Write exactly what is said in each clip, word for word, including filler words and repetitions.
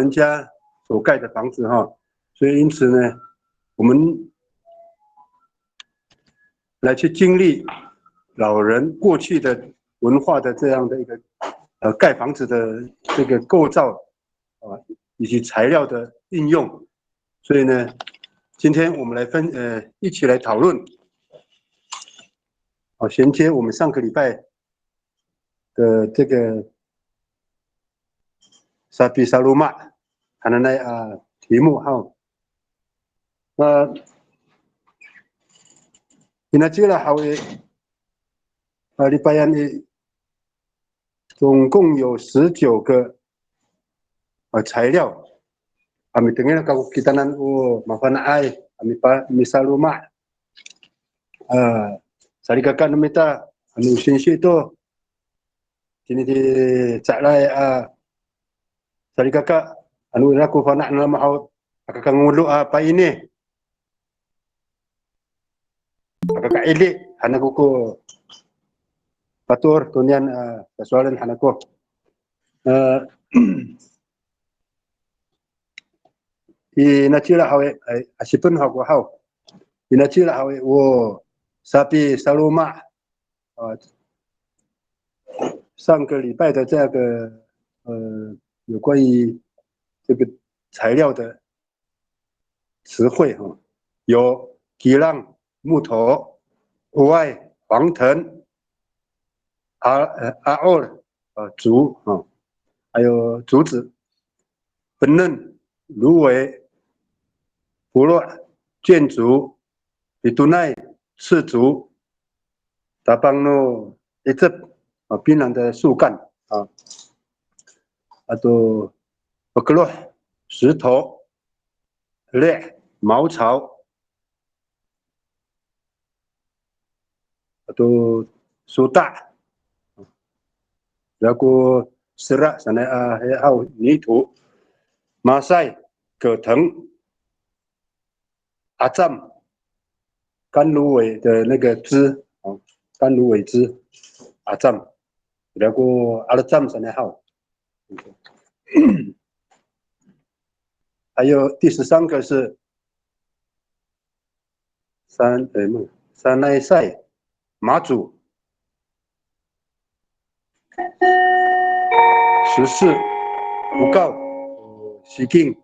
人家所盖的房子哈。所以因此呢，我们来去经历老人过去的文化的这样的一个呃盖房子的这个构造啊，以及材料的运用。所以呢，今天我们来分呃一起来讨论，好衔接我们上个礼拜的这个 sapisaloma hananay a 题目哈。呃，inacila haw i, a, lipayan i, 总共有十九个呃材料。A mitengil kako kitanan o mafana'ay a mipa, misaloma. A, salikaka no mita, ano singsi to, tini i ca'elay a salikaka, ano ira ko fana' namo haw, aka kangolo a paini, aka ka'idi han ako ko patoor to niyan a sasowalen han ako. A, inacila haw i, asipen ho ako haw. Inacila haw i, o sapisaloma 啊，上个礼拜的这个呃，有关于这个材料的词汇哈，有 kilang 木头、oway 黄藤、a 呃 a'ol 呃竹哈，还有竹子、penen 芦苇、polo' 箭竹、pitonay 刺竹、tapang no 'icep 啊，槟榔的树干啊，ato pekeloh 石头、li' 茅草，ato sota'，然后 sera 上面啊，还有泥土、masay 葛藤。 'acam 干芦苇的那个枝，哦，干芦苇枝，'acam，然后 'alecam 上面还有，还有第十三个是 san, 哎，sanaysay 麻竹。十四，五告，siking，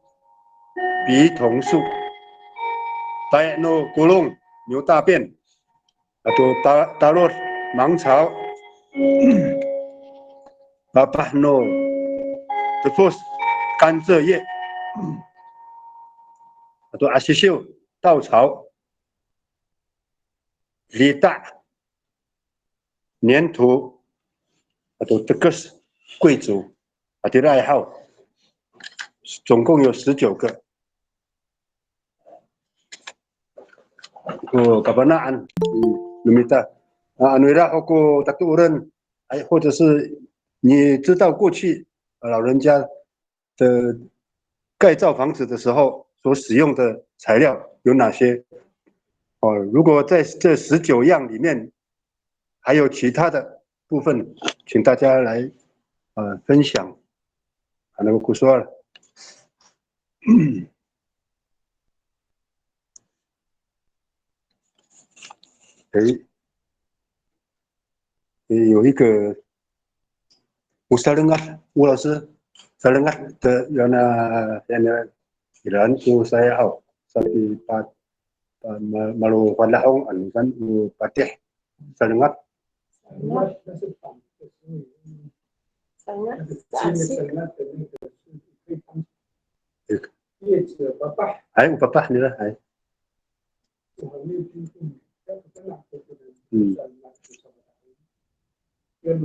笔筒树，tay no kolong，牛大便，ato ta, talod，芒草，papah no tefos，甘蔗叶，ato asisiw，稻草，lita'， 粘土，ato tekes，桂竹，啊，这个爱好，总共有十九个。哦，kapana'an，嗯，no mita，啊，ano ira ho ko tatooren，哎，或者是你知道过去，呃，老人家 的盖造房子的时候所使用的材料有哪些？哦，如果在这十九样里面还有其他的部分，请大家来，呃，分享。Ano ko sowal. 诶，诶，有一个 O salengad, o 老师, salengad 的原来原来 iran ko saya haw, sapi pa, pa, ma, malo falahong ano san o patih, salengad. Hay, o papah nira, hay. Hmm. Hay.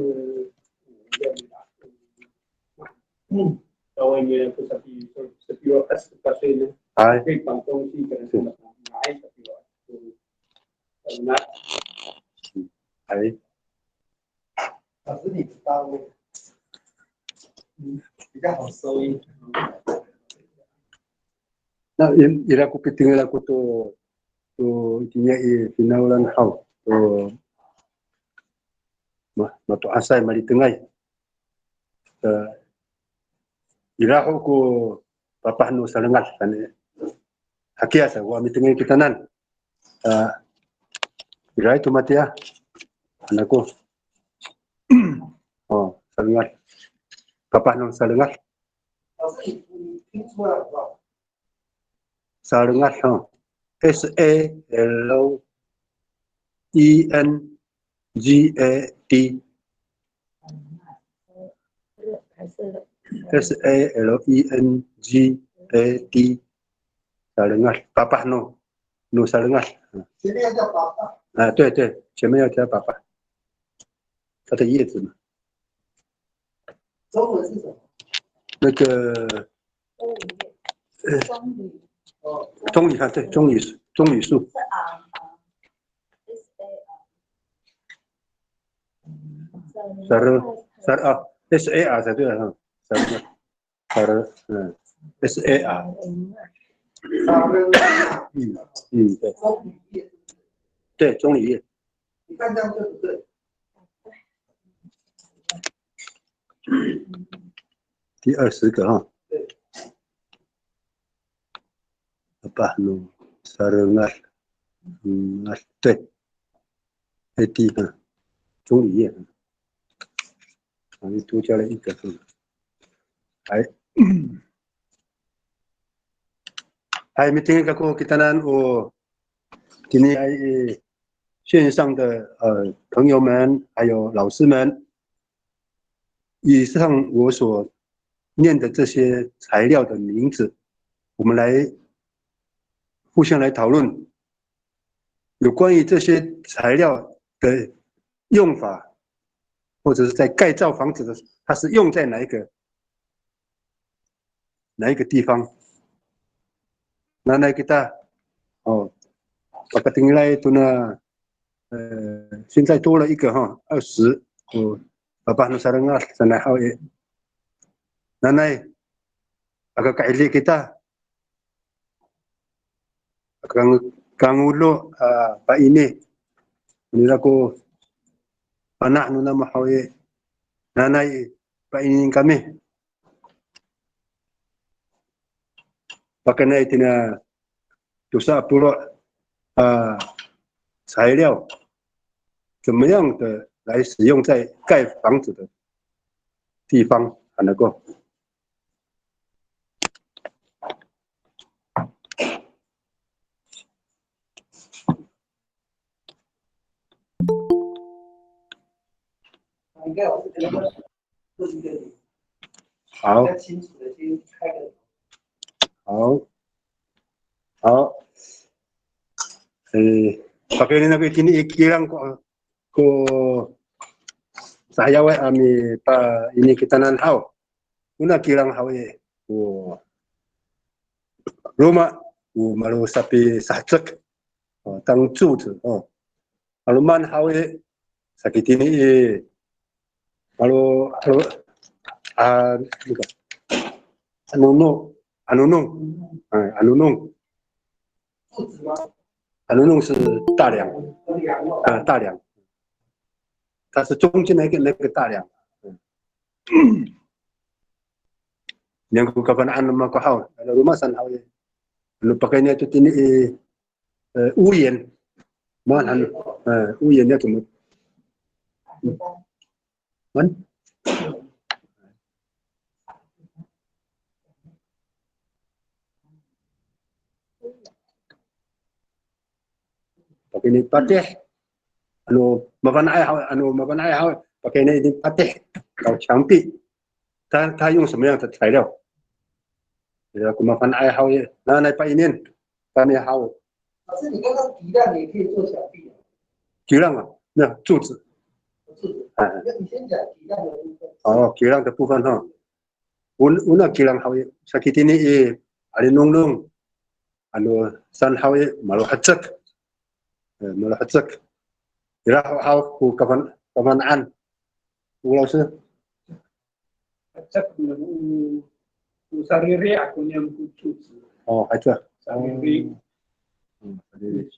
Hay. 老师，你知道吗？嗯，比较好收音。Na, i, ira ko pitengil ako to, to itiniay i finawlan haw, to ma, mato'asay malitengay. Ta, Ira ho ko papah no salengad saan i. Hakiya sa ko a mitengil kitanan. A, ira to matiya. Ano ko. O, salengad. Papah no salengad. Salengad, ha. S A L E N G A D. S A L E N G A D. Salengad, papah no, no salengad. 前面要叫爸爸。啊，对，对，前面要加爸爸。它的叶子嘛。中文是什么？那个，呃，棕榈。棕榈，啊，对，棕榈，棕榈树。是啊，啊，S A R。Sar-，sar-，啊，S A R 才对啊，哈。Sar-，sar-，嗯，S A R。嗯，嗯，对。对，棕榈叶。你看这样对不对？第二十个哈。对。Apa no sarengad, sarengad, 对。A D 哈，棕榈叶。啊，你多加了一个，嗯。哎。Hay, mitengil kako kitanan o tiniay i 线上的，呃，朋友们，还有老师们，以上我所念的这些材料的名字，我们来互相来讨论，有关于这些材料的用法，或者是在盖造房子的，它是用在哪一个 哪一个地方。Nanay kita, o, pakatengilay to na, 呃，现在多了一个哈，二十，o, papah no sarengad sanay haw i. Nanay, aka kaidi kita, kang-, kangolo, a, paini. Nira ko fana' no namo haw i, nanay paini kami. Pakayni tina tosa polo' a 材料，怎么样的来使用在盖房子的地方，啊，能够。好。好。好。E, pakayni ako itini i kilang ko, ko sahayaway a mipaini kitanan haw. Ona kilang haw i, o roma, o malo sapisahecek, o, 当柱子, o. 'Aloman haw i, sakitini i, malo, malo, a, ano ka, anono, anonong, a, anonong. Anonong 是大梁，啊，大梁，它是中间那个，那个大梁。嗯。Niyam ko kafana'an no mako haw, ano roma saan haw i, ano pakayni to tini i, e, 屋檐. Maan han, e, 屋檐 ya to mo. Maan? Pakayni patih. Ano mafana'ay haw, ano mafana'ay haw, pakayni patih. 到墙壁。它，它用什么样的材料？Ira ko mafana'ay haw i, nanay painin kami haw. 老师，你刚刚 kilang 也可以做墙壁啊。Kilang 啊，那柱子。柱子。哎。那你先讲 kilang 的部分。哦，kilang 的部分哈。O-, ona kilang haw i, sakitini i, alinongnong. Ano saan haw i, malohecek. E, malohecek. Ira haw, haw ko kafan-, kafana'an. 吴老师。 Hecek no, o sariri' ako niyam ko 柱子. O, hecek. Sariri'. O, sariri'.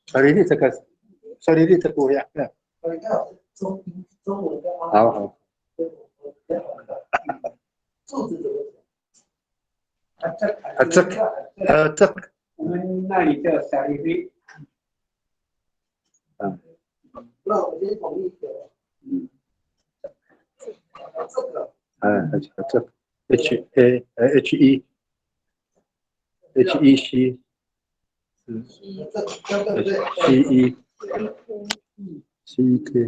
Sariri' 这个, sariri' 这个 ya, ya. 好，好。柱子怎么讲？啊，这，啊，这，啊，这。我们那里叫 sariri。嗯。那我先统一一个。嗯。这个。哎，这个，H A，呃，H E，H E C。 嗯，C E，C E K，C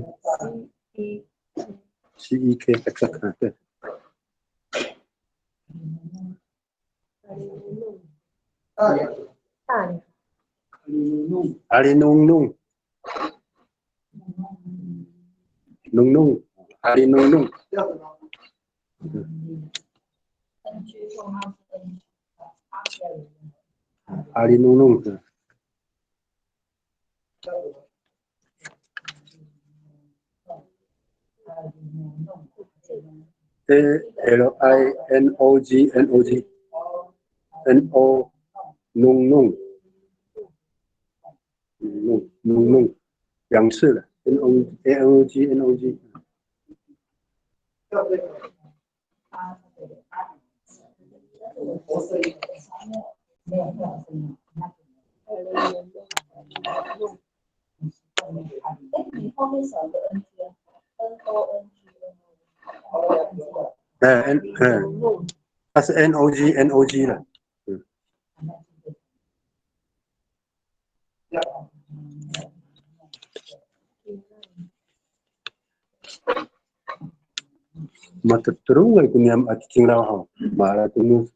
E K，还在看，对。大梁。大梁。Alinongnong。Nongnong。Alinongnong。Alinongnong。A L I N O G，N O G，N O，nongnong。Nongnong，nongnong，两次了。N O，N O G，N O G。 哎，你后面少一个N G啊，N O N G，N O N G。哎，N，嗯，它是N O G，N O G了。嗯。 Matetorongay ko niyam a cicingraw haw. Mala ko no,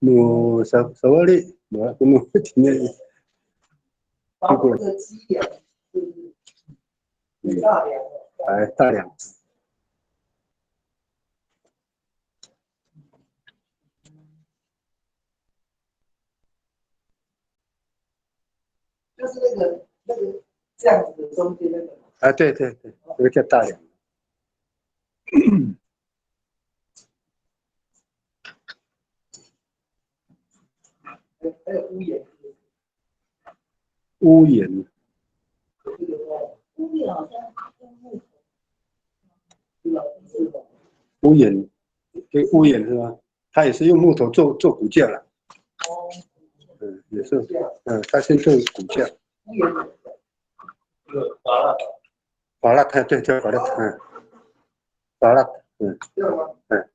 no sa-, sawali, mala ko no tiniay. Ay, 大梁。 就是那个，那个这样子的中间那个。啊，对，对，对，那个叫大梁。还有屋檐。屋檐。屋檐好像用木头。屋檐，对，屋檐是吧？ 它也是用木头做，做骨架了。嗯，也是，嗯，它先做骨架。Palat，对，叫palat，嗯。Palat，嗯，嗯。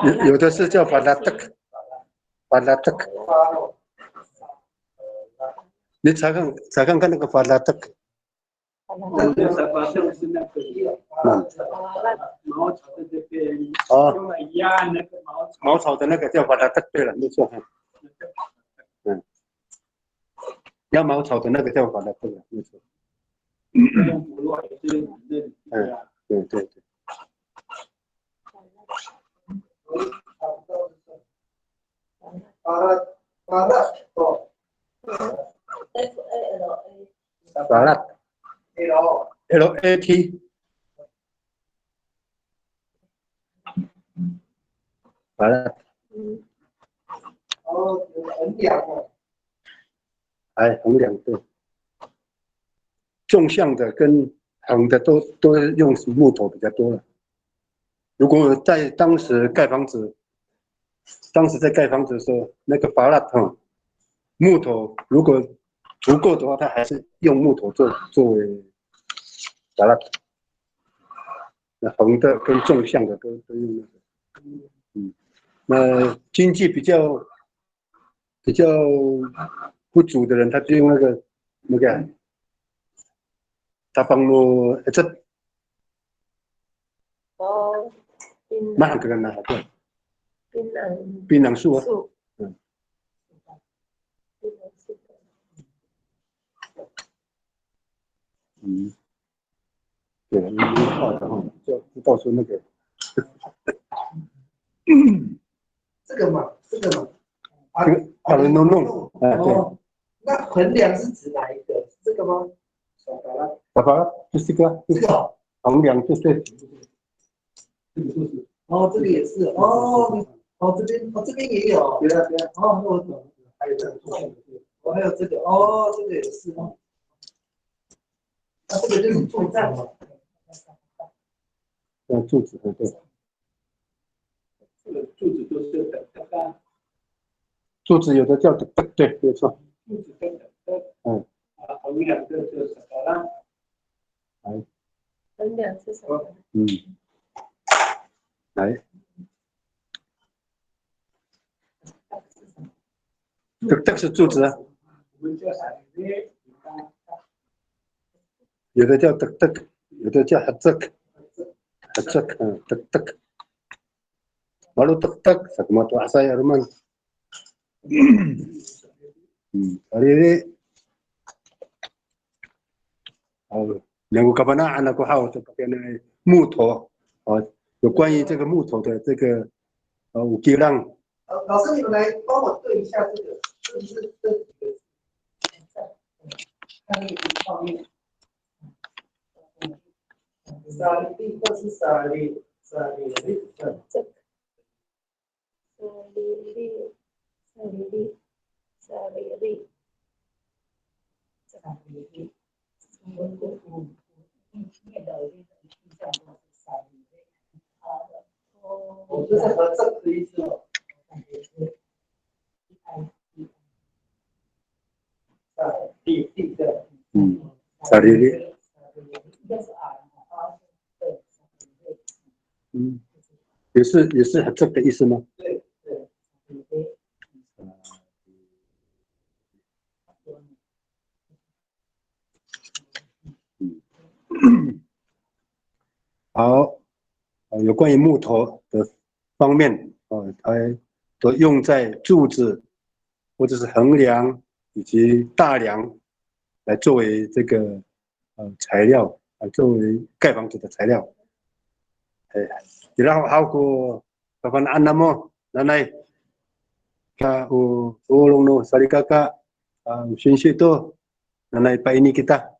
有，有的是叫palatek，palatek。你查看，查看看那个palatek。 那个是那个，嗯。茅草在这边，哦。用来压那个茅草。茅草的那个叫palatek，对了，没错。嗯。压茅草的那个叫palatek，对了，没错。用木橐也是很嫩，对啊。嗯，对，对，对。 Palat, palat, o. Palat. L A T。Palat。哦，横梁哦。哎，横梁，对。纵向的跟横的都，都用木头比较多了。 如果在当时盖房子，当时在盖房子的时候，那个palat哈，木头如果足够的话，它还是用木头做，作为palat。那横的跟纵向的都，都用那个。嗯，那经济比较 比较不足的人，他就用那个，那个tapang no ecep。哦，槟榔。Mahaen kira na, 对。槟榔。槟榔树啊。树。嗯。槟榔树。嗯。 对，你画的哈，就，就到时候那个。这个嘛，这个嘛。啊，这个，啊，弄，弄，哎，对。哦，那横梁是指哪一个？是这个吗？Sapalat，就是这个啊，这个哦。横梁就是这个。这个就是。哦，这个也是。哦，哦，这边，哦，这边也有。对啊，对啊。哦，那我懂了。还有这个，哦，还有这个，哦，这个也是哦。那这个就是柱子嘛。那柱子，嗯，对。这个柱子就是 tektek 啊，柱子有的叫 tektek，对，没错。柱子跟 tektek，嗯。啊，横梁的叫 sakalang。哎，横梁是什么？嗯，来，tektek 是柱子啊，我们叫 sariri，有的叫 tektek，有的叫 hecek，hecek，嗯，tektek。Malo tektek，什么都还是要嘛。嗯，sariri。哦，能够干嘛呢？那个好，这个呢，木头，哦，有关于这个木头的这个，呃，ukilang。老老师，你们来帮我对一下这个，是不是这几个字？看那个画面。Sariri 或是 sari，sariri，嗯。 Sariri, sariri, sariri. 我就是和这个意思哦。 嗯，sariri。嗯，也是也是这个意思吗？嗯，好，呃，有关于木头的方面，呃，它都用在柱子或者是横梁以及大梁来作为这个呃材料，呃，作为盖房子的材料。哎，然后还有个 kafana'an namo, nanay. Ka o polong no salikaka, a, singsi to, nanay paini kita.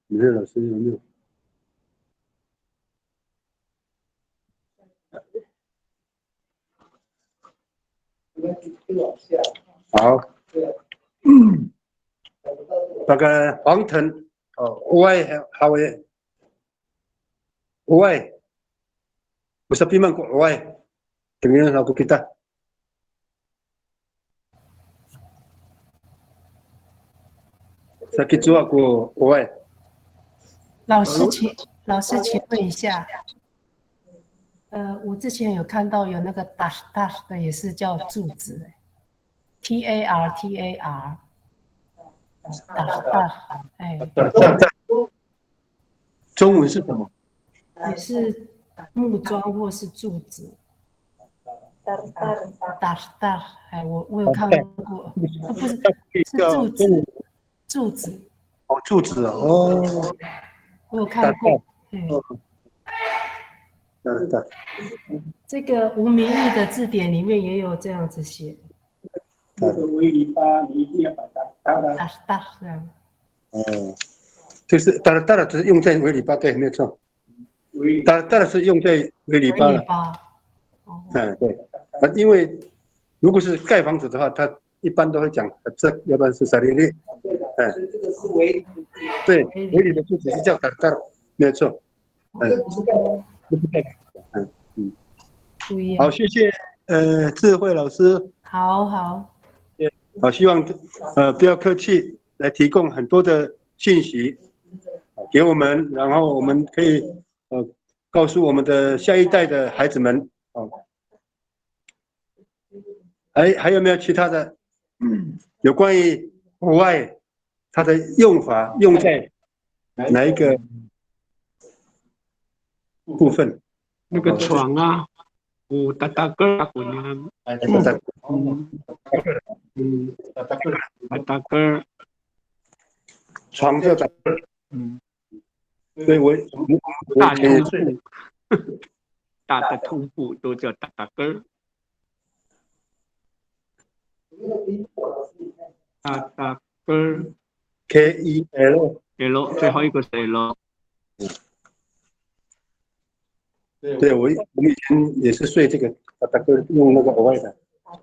你看老师有没有？ 好。Paka 黄藤, o, 'oway haw i. 'Oway. O sapiman ko 'oway. Tengilen haw to kita. Saki cowa ko 'oway. 老师，请老师，请问一下，呃，我之前有看到有那个 tartar 的，也是叫柱子，T A R T A R，tartar，哎，中文是什么？也是木桩或是柱子。 Tartar. Tartar，哎，我我有看过，不是，是柱子，柱子，哦，柱子哦，我有看过。嗯，那那这个吴明义的字典里面也有这样子写那个围篱笆，你一定要把它搭到，tartar 这样。哦，就是 tartar 只是用在围篱笆，对，没有错。围篱。 tartar 是用在围篱笆了。笆。哦，嗯，对。啊，因为如果是盖房子的话，它一般都会讲 hecek，要不然是 sariri。对的，所以这个是围篱。对，围篱的柱子是叫 tartar，没有错。嗯，不是盖房子。嗯嗯。不一样。好，谢谢呃智慧老师。好好。好，希望呃不要客气，来提供很多的信息给我们，然后我们可以呃告诉我们的下一代的孩子们。哦，还还有没有其他的？有关于 'oway 它的用法，用在哪一个部分？那个床啊，o tatakel ako niyan. 哎，这个在嗯嗯，tatakel，床叫 tatakel。嗯，对，我我我大通铺，大的通铺都叫 tatakel。 tatakel。 K E L。 L，最后一个是 L。对，我我们以前也是睡这个，把它用那个额外的，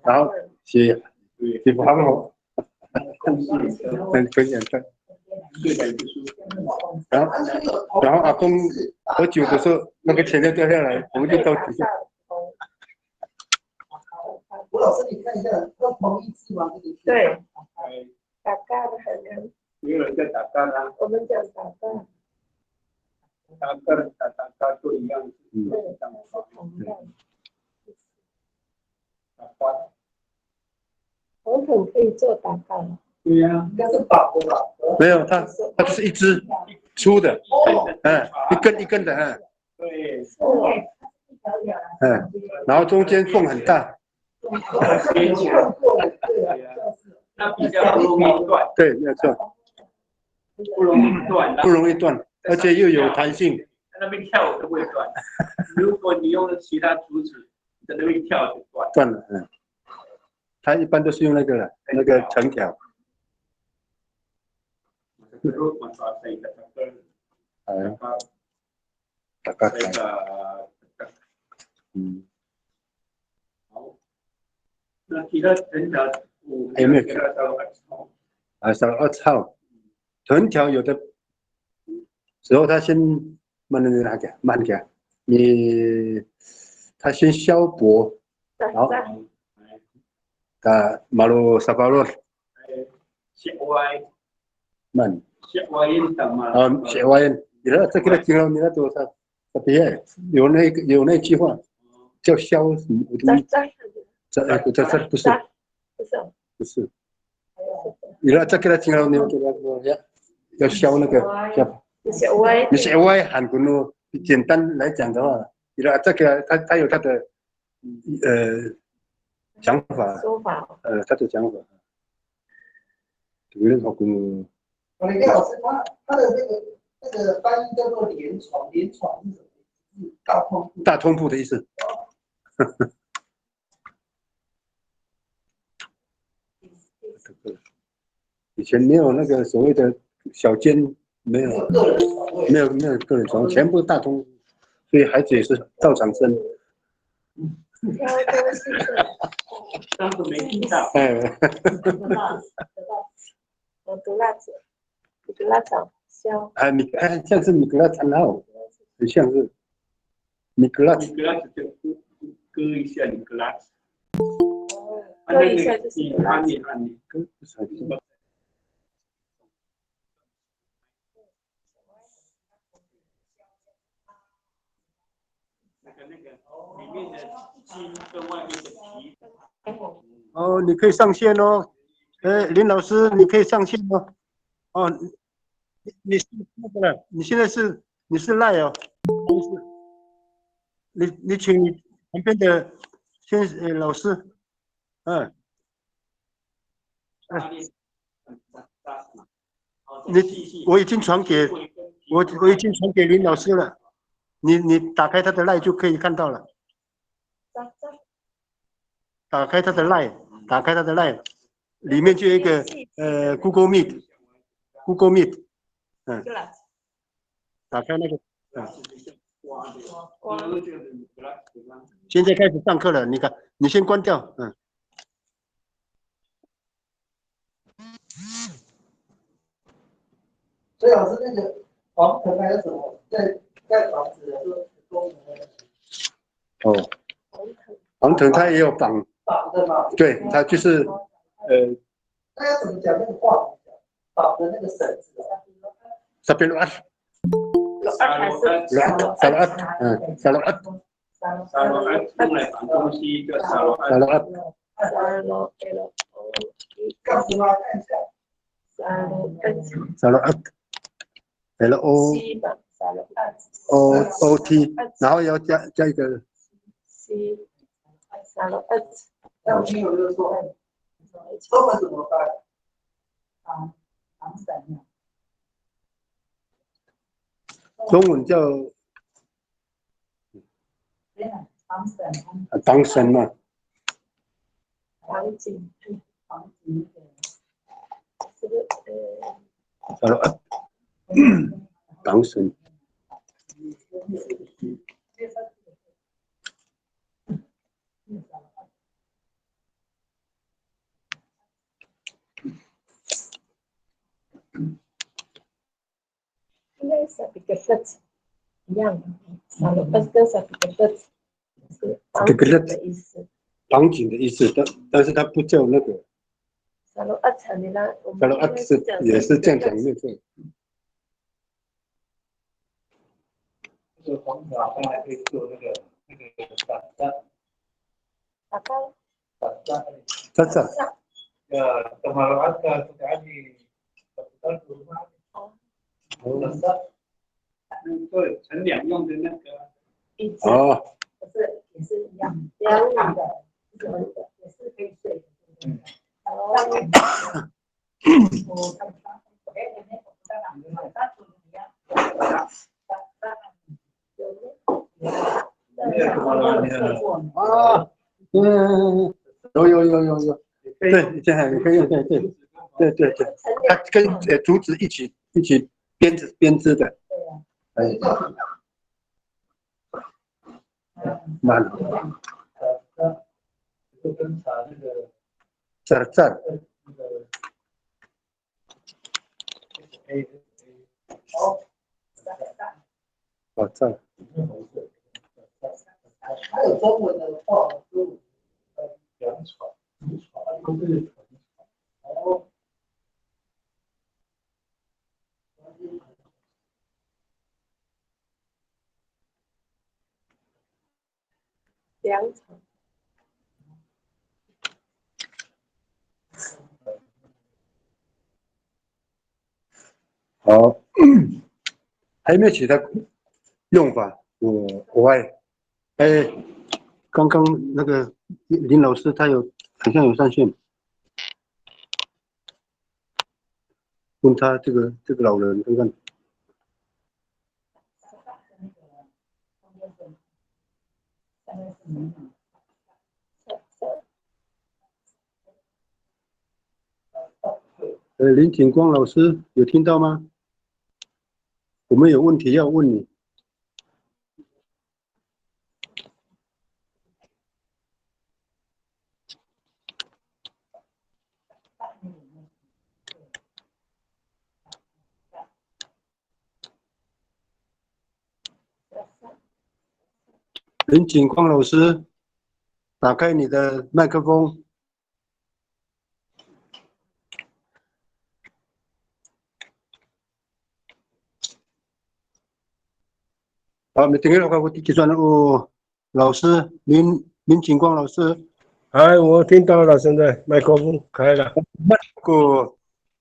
然后写写不好，很很简单。然后然后阿公喝酒的时候，那个钱就掉下来，我们就倒底下。吴老师，你看一下，那同一字吗？这个字对，打嘎的很难，也有人在打嘎啊，我们讲打嘎。打嘎打打嘎都一样。嗯对，它是同样。打嘎，红藤可以做打嘎吗？对呀、应该是绑的吧？没有，它它就是一支粗的，哎，一根一根的，哎对，哎，然后中间缝很大，那比较不容易断，对，没有错，不容易断，不容易断，而且又有弹性。那边跳舞都不会断。如果你用其他竹子在那边跳就断。断了，嗯，它一般都是用那个那个藤条，哎，打嘎开，嗯，好，那其他藤条，还有没有啊，小二号，藤条有的时候它先慢慢给，慢给，你它先削薄，好，它 malo sapalod，斜歪，慢，斜歪音的嘛。啊，斜歪音，你看这个的经络，你看多少，特别有那个有那句话叫削什么？我都扎扎这哎，不这这不是扎，不是哦，不是，你看这个的经络，你要要削那个要。斜歪，你斜歪喊可能简单来讲的话，你看这个它它有它的呃想法，说法哦。呃，它的想法。有人说可能李亮老师，他他的那个那个翻译叫做连床，连床是什么意思？是大通铺。大通铺的意思。以前没有那个所谓的小间，没有，个人床位。没有没有个人床，全部大通，所以孩子也是照常生。挑东西是当时没听到。哎，得到得到，我读蜡烛，读蜡烛，削，哎，你看像是 miklat 很好，很像是 miklat。 你 glass 就割割一下你 glass，割一下就是你按你按你割，那个那个里面的筋跟外面的皮。哦，你可以上线哦。哎，林老师，你可以上线哦。哦，你你是那个了，你现在是你是 Line 哦，不是？你你请你旁边的先呃老师，嗯，拉链很扎扎实。你我已经传给我我已经传给林老师了，你你打开他的 Line 就可以看到了。扎扎，打开他的 Line，打开他的 Line，里面就有一个呃 Google Meet，Google Meet，嗯，对了，打开那个，光现在开始上课了，你看，你先关掉，嗯。所以老师，那个黄藤还有什么在盖房子的时候功能的？哦，黄藤它也有绑，绑的嘛。对，它就是呃那要怎么讲那个话？绑的那个绳子啊？ sapilo'ad，有二还是 lo'ad，sapilo'ad，嗯，sapilo'ad，沙罗用来绑东西叫沙罗。 sapilo'ad， ？Salo L O E，告诉他看一下。 Salo L sapilo'ad，L O C 吧，Salo L O O T，然后要加加一个 C，Salo L。那我听友就说，中文怎么翻？中文叫啊绑绳嘛，绑紧，绑紧，这个呃，sapilo'ad，绑绳。应该是 sapikedet 一样的，salo'ed 跟 sapikedet 是绑紧的意思。绑紧的意思，但，但是它不叫那个。Salo'ed 才没啦，我们 salo'ed 是，也是这样讲，没有错。这个黄茶它还可以做那个，那个 tatsa。Tatsa。Tatsa。Ya, tamalo'ed ka, tatsa. 对，盛两用的那个。哦。可是也是一样，不要硬的，是可以的，也是可以睡的。哦。啊，嗯，有有有有有，对，这样也可以用，对对对对对对，它跟呃竹子一起一起编织编织的，哎，蛮好。Carcar。Carcar。哦，这样。还有中文的话，就，呃，粮草，粮草，它就是粮草。哦。 粮草。好，还有没有其他用法？我，我爱，哎，刚刚那个林老师他有，好像有上线。 问他这个，这个老人看看。呃，林景光老师，有听到吗？我们有问题要问你。 林景光老师，打开你的麦克风。 好，mitengil kako tisowanan o 老师，林，林景光老师。哎，我听到了，现在麦克风开了。Ko，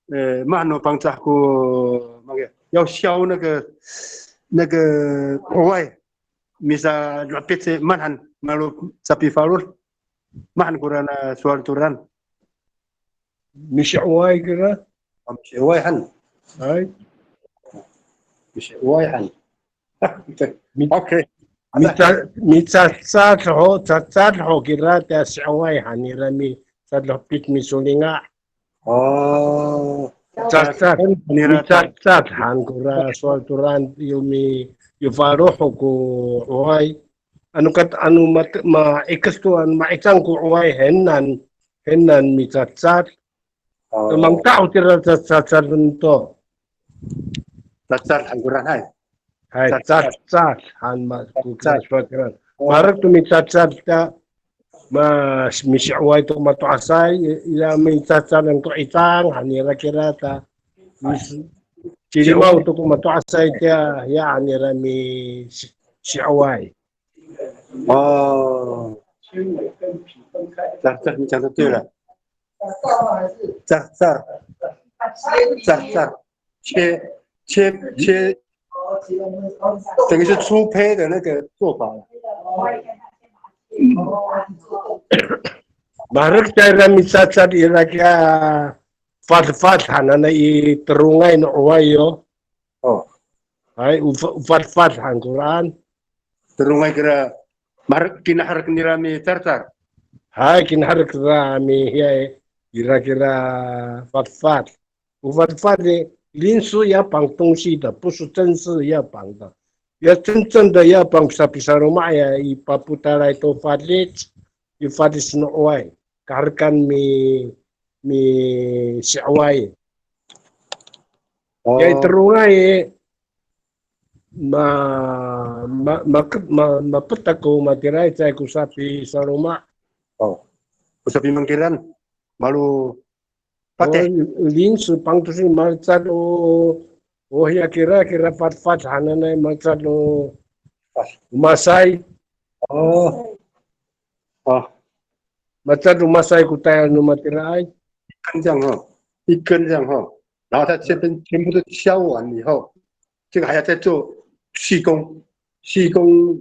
呃，mahaen no Pangcah ko，那个，要削那个，那个 'oway, misalepit, mahaen, malo sapifalod. Mahaen kora na sowal to raan. Misi'oway kira? A, misi'oway han. Hay. Misi'oway han. Mi-, okay. Mica-, micacad ho, cacad ho kira tiya si'oway han nira mi, cacad ho pit misolinga'. O. Cacad, micacad han kora sowal to raan yo mi, yo faloh ko 'oway. Ano kat-, ano mat-, ma'ikes to, ano ma'icang ko 'oway henan, henan micacad. O. Mangta' ho tira cacad to. Cacad han kora hay. Hay, cacad. Cacad han ma-, ko cacad. Kira. O. Maherek to micacad ta, ma-, misi'oway to ko mato'asay, ira micacad han to 'icang han nira kira ta. Mis-, cilimaw to ko mato'asay tiya, ya han nira mi-, si-, si'oway. 哦，这，这你讲的对了。这，这，这，这，切，切，切，等于是粗胚的那个做法了。 Maherek tayra micacad ira kiya fadfad hananay i terongay no 'oway yo. O. Hay, o fa-, o fadfad han koraan. Terongay kira, maherek, kinaherek nira micarcar. Hay, kinaherek nira mi, hiya, ira kira fadfad. O fadfad i, 临时要绑东西的，不是正式要绑的。要真正的要绑 sapisaloma' ya, i papotalay to falic, i falic no 'oway. Kaherekan mi, misi'oway. O. Ya i terongay i, ma, ma, ma, ma, mapetak ko matiraay caay ko sapisaloma'. O, ko sapimangkiran, malo pate. O, 临时绑 to sa malecad o, o hiya kira, kira fadfad hananay malecad o masay. O. O. Malecad o masay ko tayal no matiraay. 一根这样哈，一根这样哈，然后它这边全部都敲完以后，这个还要再做细工，细工，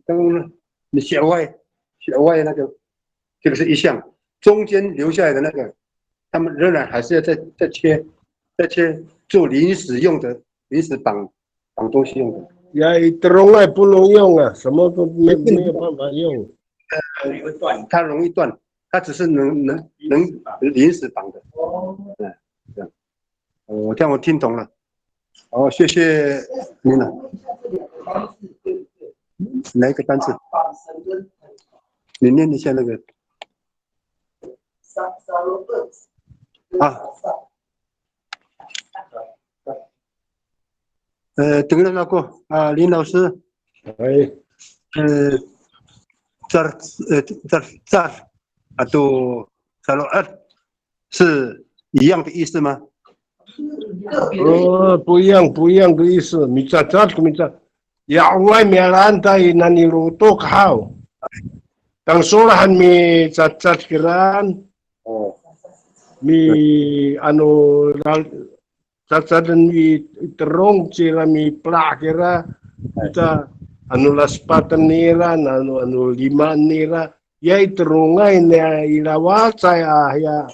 刚刚呢，你斜歪，斜歪那个，这个是一项，中间留下来的那个，他们仍然还是要再，再切，再切做临时用的，临时绑，绑东西用的。Ya, i terongay 不能用啊，什么都没，没有办法用。它容易断，它只是能，能，能临时绑的。嗯，这样。 哦，这样我听懂了。哦，谢谢您了。哪一个单词？你念一下那个。啊。呃，等等，老师，啊，林老师。哎。呃，这儿，呃，这儿，这儿，啊，都，salo'ot 是一样的意思吗？哦，不一样，不一样的意思。Micacad ko mica, ya 'ongay mialaan ta i nanilotok haw. Tangsol han micacad kiraan. O. Mi, ano, lal-, cacaden i terong cira mipela' kira, ita, ano, laspaten nira, ano, ano, limaan nira, ya i terongay niya i lawacay a, ya,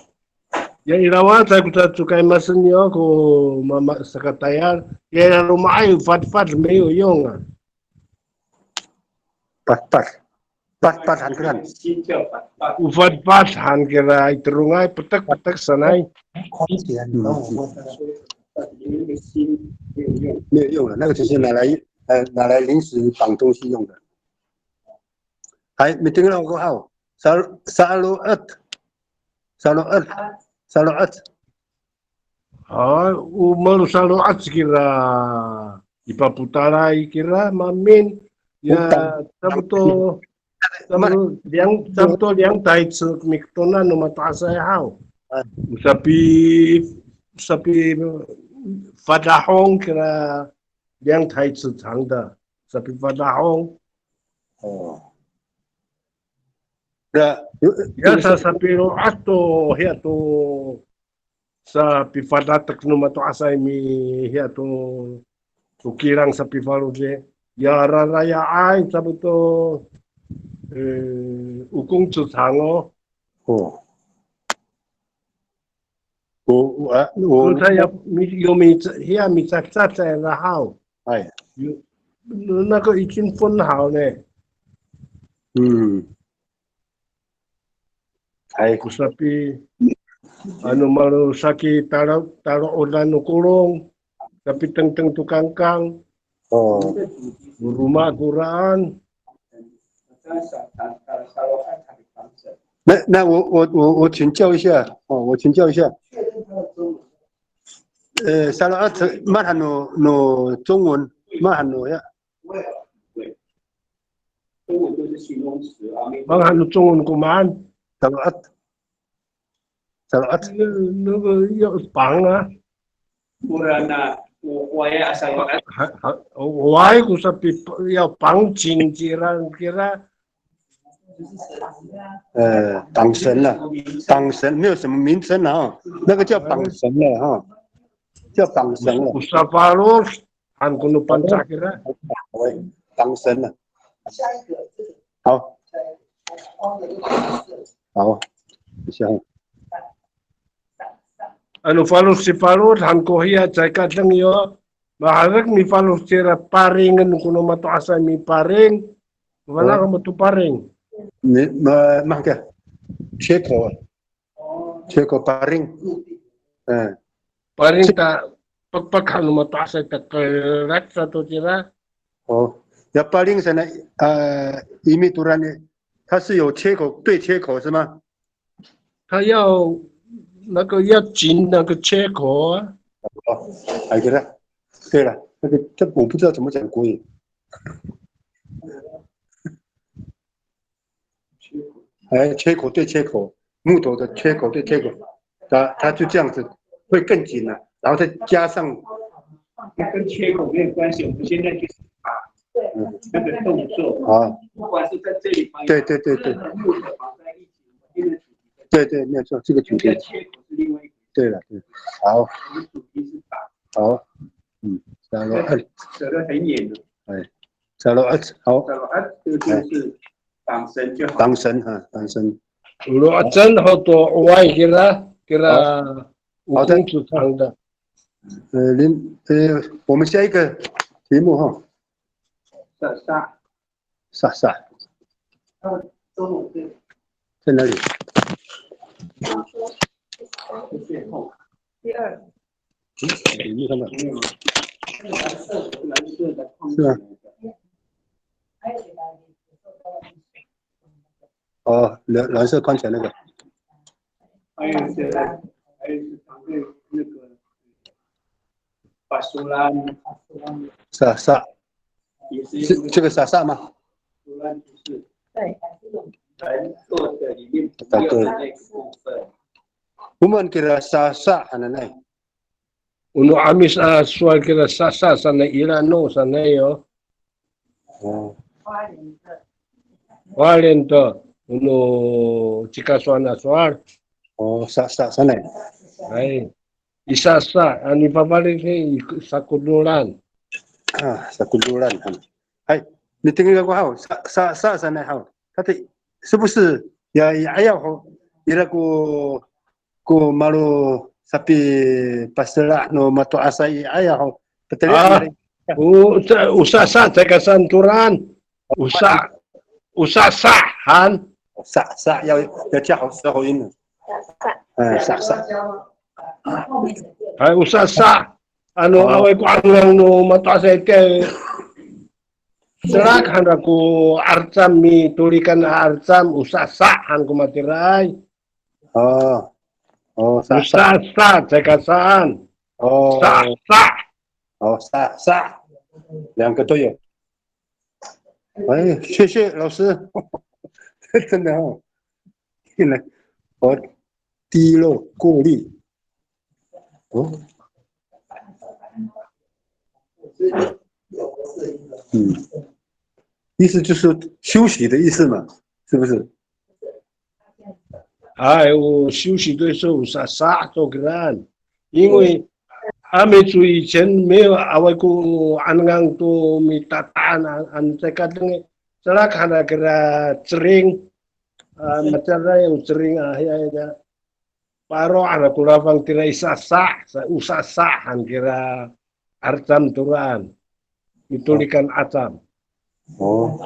ya i lawacay ko cacokay masen yo ko mama sakatayal, ya i laloma'ay fadfad 没有用啊。 Fadfad. Fadfad han kira. O fadfad han kira i terongay, petek, petek sanay. 没有用了，那个只是拿来，呃，拿来临时绑东西用的。Hay, mitengil ako haw. Sal-, salo'ot. Salo'ot. Salo'ot. A, o malosalo'ot kira, i papotalay kira, maemin, ya, 差不多, 差不多两, 差不多两台车 miketonan no mato'asay haw. O sapi, sapifadahong kira, 两台车长的, sapifadahong. O. Ya, sa, sapilo'ot to, hiya to, sapifadatek no mato'asay mi, hiya to, to kilang sapifalod i. Ya raraya'ay, 差不多, e, 五公尺长哦. O. O, o, a, o. 所以它有, mi-, 有 mi-, hiya micacad sa ira haw. Hay. 有, 那个已经分好了。嗯。 Hay. Ko sapi, ano, malo saki talo, talo'odan no kolong, sapitengteng to kangkang. O. Roma koraan. 那，那我，我，我，我请教一下，哦，我请教一下。呃，salo'ot, maan han no, no 中文, maan han no ya. 不会啊，不会。中文都是形容词啊，没有。Maan han no 中文 ko maan? Salo'ot. Salo'ot. 那，那个要绑啊。不然呢，我，我也 salo'ot。还，还，'oway ko sapi 要绑紧 kira, kira. 呃，绑绳了，绑绳，没有什么名称了哈，那个叫绑绳了哈，叫绑绳了。Ko safalod han ko no Pangcah kira. 绑绳了。好。好，等一下。 Ano falod sifalod han ko hiya caay ka edeng yo. Maherek mifalod cira paringen ko no mato'asay miparing. Mafana' kamo to paring? Ni, ma, maka. 缺口啊。缺口 paring. 嗯。Paring ta, pakpak han no mato'asay ta kelat sato cira. 哦，要 paring 是呢，呃，意味突然呢，它是有缺口，对缺口是吗？ 它要那个要紧那个缺口啊。哦，还给他，对了，那个，这我不知道怎么讲国语。哎，缺口，对，缺口，木头的缺口，对，缺口，它它就这样子会更紧了，然后再加上，它跟缺口没有关系，我们现在就是把嗯那个动作，啊，不管是在这里放，对对对对，木头绑在一起，我们现在主题在这里，对对，没有错，这个主题，那个缺口是另外一回事。对了，对，好，我们主题是打，好，嗯，然后，哎，扯得很远了。哎， Salo'ec, 好。Salo'ec 这个字是绑绳就好。绑绳哈，绑绳。Lo'ecen ho to 'oway kira, kira 好。好的。Ukong 是长的。呃，林，呃，我们下一个题目哈。Sa, sa. Sa, sa. 在哪里？第二。 你没看到？是啊。哦，蓝，蓝色框起来那个。还有一些，还有一些常备那个 pasolan。Sasa。也是用那个，是这个 sasa 吗？Pasolan 不是。对。蓝色的里面不要的那个部分。Komaen kira sasa hananay. O no 'Amis a sowal kira sasa sanay, ira no sanay yo. O. Walen to, o no Cikasoan a sowal. O, sasa sanay. Hay. I sasa, ano i fafalic i, sakodolan. A, sakodolan han. Hay, mitengil kako haw, sa, sa, sa sanay haw. 他的是不是 ya, i 'ayaw ho, ira ko ko malo sapipasela' no mato'asay i 'ayaw ho. Peteli. A, o, sa, o sasa, caay ka saan toraan. O sa, o sasa han. Sa, sa, 要，要加喉音。哎，sa, sa. Hay, o sasa. Ano, awaay ko 'angang no mato'asay itiya. Selak han ko 'arecam, mitolikan a 'arecam, o sasa han ko matiraay. O. O, sa, sa. Sasa, caay ka saan. O. Sasa. O, sa, sa. 两个都有。哎，谢谢老师。真的哦。进来，我低落过滤。哦。嗯。意思就是休息的意思嘛，是不是？ Hay, o 休息的时候 sasa to kiraan. 因为阿美族以前没有 awaay ko 'angang to mitata'ang, ano caay ka deng, selak han kira cering. A, matiraay o cering a, hiya, hiya. Paro han ko lafang tira i sasa, sa, o sasa han kira 'arecam toraan. Mitolikan 'acam. O.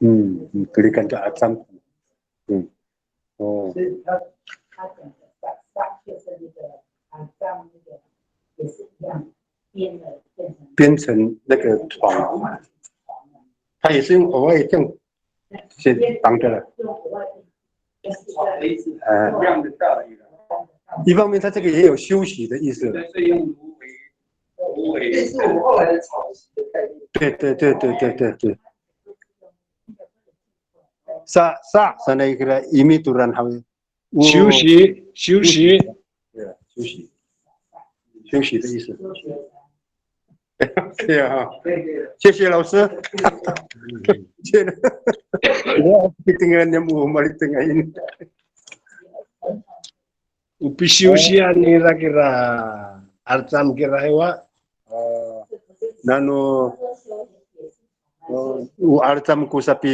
Hmm, mitolikan to 'acam. Hmm. 哦。编成那个床，它也是用 'oway 这样 先绑的了。呃，一方面它这个也有休息的意思了。对，对，对，对，对，对，对。Sa, sa, sanay kira imi toraan haw. 休息，休息。对，休息，休息的意思。对啊，谢谢老师。谢谢。我一定要念，我没听见。O pisiwsian nira kira, 'arecam kira hiwa. O, nano, o, o 'arecam ko sapi,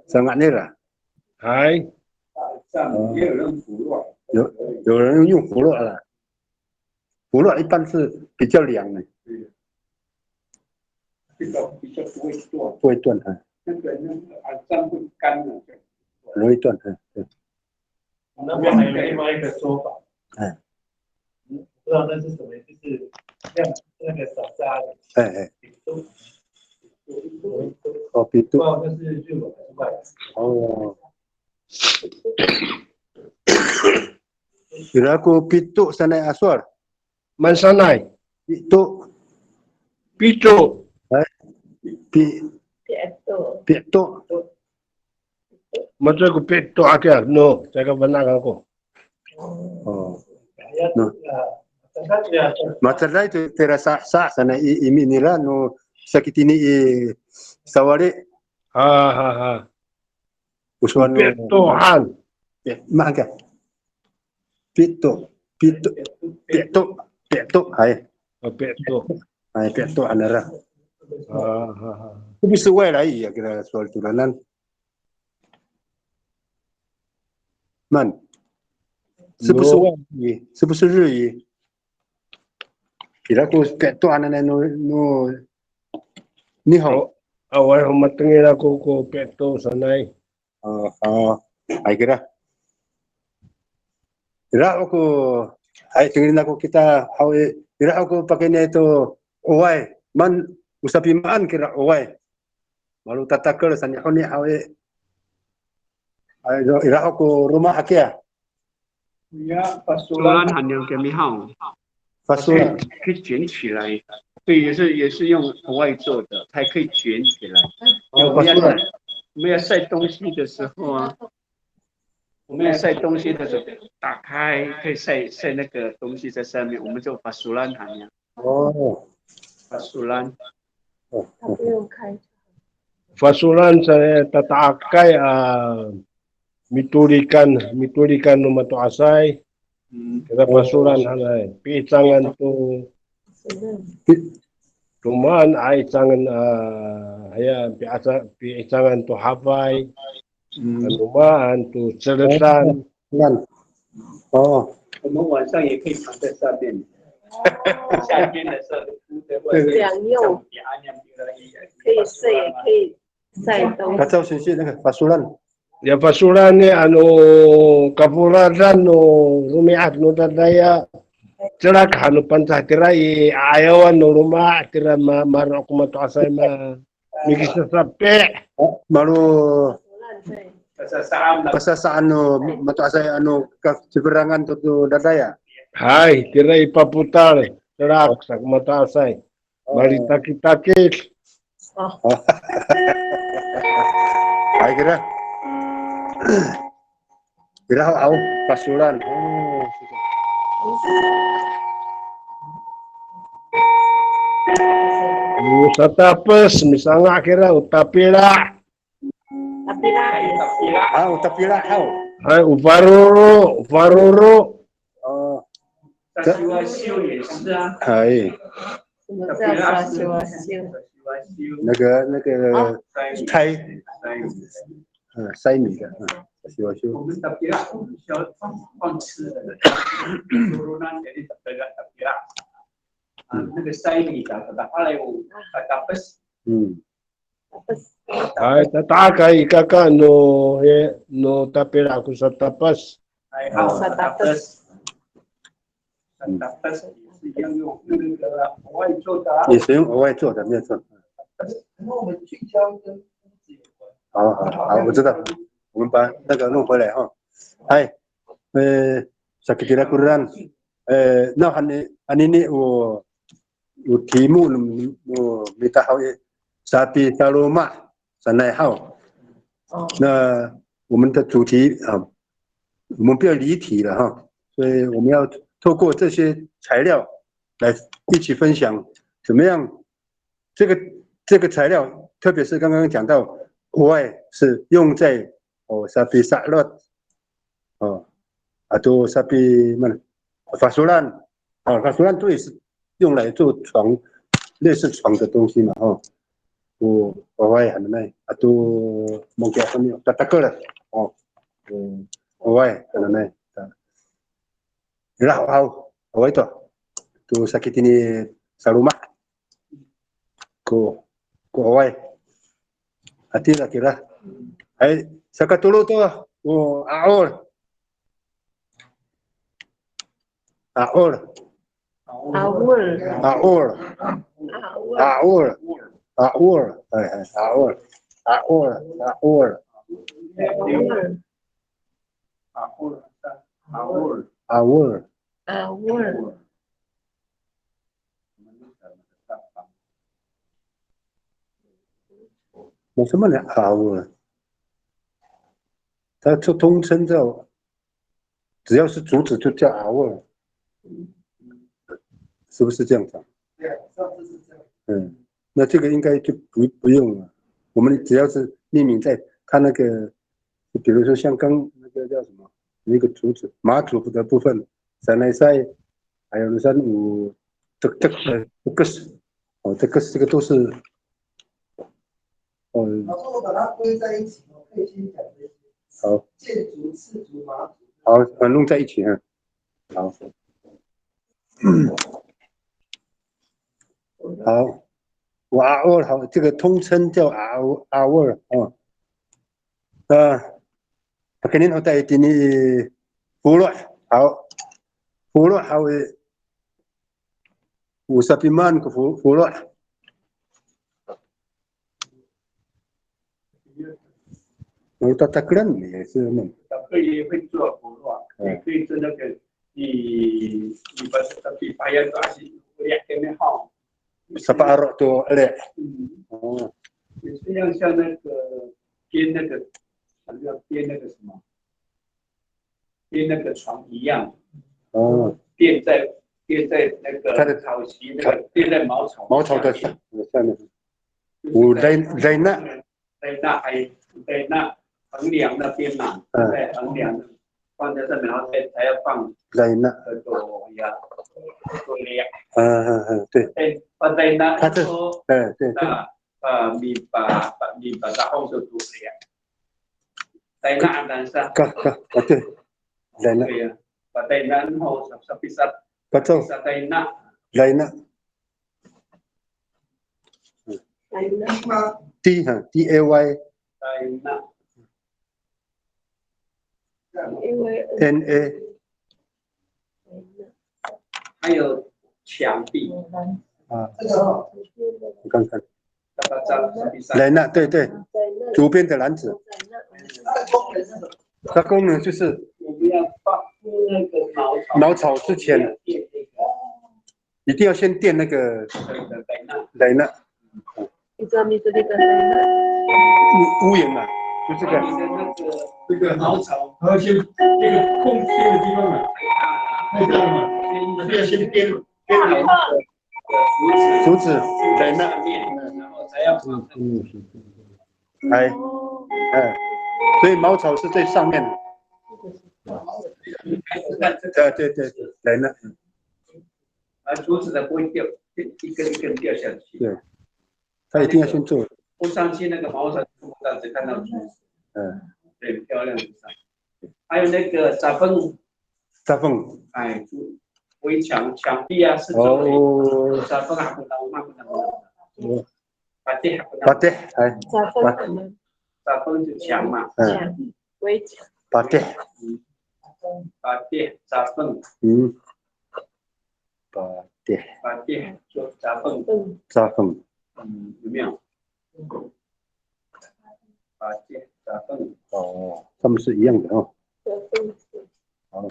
sanga' nira. Hay. 有，有人用 folok 啦。Folok 一般是比较凉的。比较，比较不会断。不会断，哎。那个，那个 'arecam 会干的。容易断，哎，对。那边还有另外一个说法。哎。 不知道那是什么，就是像那个 sasa 的。哎，哎。哦，pito. 不知道那是日文还是外文。哦。Ira ko pito sanay a sowal? Maan sanay. Pi'eto. Pi'eto. Hay. Pi-, pi'eto. Pi'eto. Mato ko pi'eto akiya, no, caay ka fana' kako. O. No. Mahecaday to tira sa, sa, sanay i, imi nira no sakitini i sawali. Ha, ha, ha. O sowal no pi'eto han. Pi-, maan ka. Pi'eto, pi'eto, pi'eto, pi'eto, hay. O, pi'eto. Hay, pi'eto han nira. Ha, ha, ha. 是不是外来语啊？Kira sowal to ranan. 慢，是不是外语？是不是日语？Kira ko pi'eto hananay no, no Nihon. O, awaay ho matengil ako ko pi'eto sanay. O, o, hay kira. Ira ho ko, hay, tengil ako kita, haw i, ira ho ko pakayni to 'oway, maan, o sapimaan kira 'oway. Malo tatakel sa Nihon i haw i. Ay, ira ho ko roma hakiya. Ya, fasolan. Fasolan han niyam kiyami haw. Fasolan. 可以，可以卷起来。对，也是，也是用 'oway 做的，它可以卷起来。哦，我们要晒，fasolan。我们要晒东西的时候啊，我们要晒东西的时候，打开，可以晒，晒那个东西在上面，我们就 fasolan 喊呀。哦。Fasolan。哦，哦。它不用开。Fasolan sa tata'akay a mitolikan, mitolikan no mato'asay. Kira fasolan hanay. Pi'icangan to, to maan a icangan a, haya, pi'ica-, pi'icangan to hafay. Ano maan to celetan. 哦。我们晚上也可以躺在上面。夏天的时候就铺在外面。这样用。可以睡，也可以 Kacaw singsi, 那个 fasolan. Ya fasolan i, ano kaforadan no romi'ad no dadaya. Celak han no Pangcah tira i 'ayawan no loma' tira ma-, maro' ko mato'asay ma-, mikisasapi'. Malo pasasaan no mato'asay ano ka-, ciferangan to, to dadaya. Hay, tira i papotal, celak sa ko mato'asay. Malitakitakit. Hay kira. Kira haw, haw, fasolan. O. O satapes, misanga' kira, o tapila'. Tapila'. A, o tapila' haw. Hay, o faroro, o faroro. O. Sasiwasiw 也是啊。Hay. 什么叫 sasiwasiw？那个，那个，菜，嗯，筛米的，嗯，sasiwasiw。我们 tapila 不需要放，放吃的，corona 给你 tapila，tapila。啊，那个筛米的，对吧？后来我，啊，tapes。嗯。 Hay, tata'akay i kaka no, he, no tapila' ko satapes. Hay, o, satapes. Satapes 也是一样用那个 'oway 做的啊。也是用 'oway 做的，没有错。那我们聚焦跟屋子有关。好，好，好，我知道。我们把那个弄回来哈。Hay, e, saki tira ko ran. E, nawhani, anini o o 题目 no, no mita haw i, sapisaloma' sanay haw. 哦。那我们的主题啊，我们不要离题了哈，所以我们要透过这些材料来一起分享，怎么样？这个，这个材料，特别是刚刚讲到 'oway 是用在，哦，sapisa'elot O, ato sapi mana? Fasolan. O, fasolan to 也是用来做床，类似床的东西嘛，o. O, 'oway hananay. Ato mangkiya kami, tatakel. O, o, 'oway hananay. Ira, o, 'oway to. To saki tini saloma'. Ko, ko 'oway. Hatira kira. Hay, sakatolo to, o, 'aol. 'Aol. 'Aol. 'Aol. 'Aol. 'Aol. Hay, hay, 'aol. 'Aol, 'aol. 'Aol. 'Aol. 'Aol. 'Aol. 为什么呢？Awa，它就通称叫，只要是竹子就叫 awa，是不是这样讲？对啊，上次是这样。嗯，那这个应该就不不用了。我们只要是命名在它那个，比如说像刚那个叫什么，那个竹子麻竹的部分， Sanaysay，还有呢，像有这这个这个是，哦，这个这个都是，哦，老师，我把它归在一起，我可以先讲这些。好。建筑、刺竹、麻竹。好，啊，弄在一起啊。好。好，awa，好，这个通称叫 awa，awa 啊。 啊，pakayni ho ta itini i folo' haw. Folo' haw i, o sapimaan ko fo- folo'. O tatakelan 也是那种。 Tapi 也会做 folo'，嗯。也可以做那个，你你把它比白牙抓起，我两个面号。 Sapaaro' to eli'. 嗯。哦。也是要像那个编那个，好像编那个什么，编那个床一样。哦。垫在垫在那个，它的草席那个，垫在茅草茅草的下面。下面。 就是在 O, dai- daina. Daina 还 daina 横梁那边嘛，嗯。对，横梁放在上面，然后再才要放 Daina. 那个呀，做梁。嗯嗯嗯，对。哎，把 daina 它这，说，哎，对，对。啊，啊，mipa mipa tahong 就做梁。Daina 当然是啊。 Ka ka ka, 对。 Daina. 对呀，把 daina 然后 sa- sapisat. Pato. Sa daina. Daina. D 哈，D A Y. Daina. N A. 还有墙壁。 啊，你看看。 Daina，对对，竹编的篮子。它的功能是什么？它功能就是 我们要放那个茅草 茅草之前， 一定要先垫那个 daina。 Ito, ito, ito, ito. 屋屋檐嘛，就这个。 那个茅草， 然后先那个空缺的地方嘛，太大了嘛，还是要先垫。 竹子 daina。 然后才要放那个 嗯，哎，哎，所以茅草是最上面的。 对对对，daina。 啊，竹子才不会掉，一根一根掉下去。 对，它一定要先做。 铺上去那个茅草，就看不到，只看到竹子。 嗯。 对，漂亮的。 还有那个 sapeng。 Sapeng。 哎，围墙、墙壁啊，四周围。哦。 Sapeng 啊，不能，那不能。 哦。 Patih 啊，不能。 Patih，哎。 Sapeng 什么？ Sapeng 就墙嘛。 嗯。 围墙。 Patih。 嗯。 Patih sapeng。 嗯。 Patih。 Patih 就 sapeng。 嗯。 Sapeng。 嗯，有没有？ Patih sapeng。 哦，它们是一样的哦。 哦。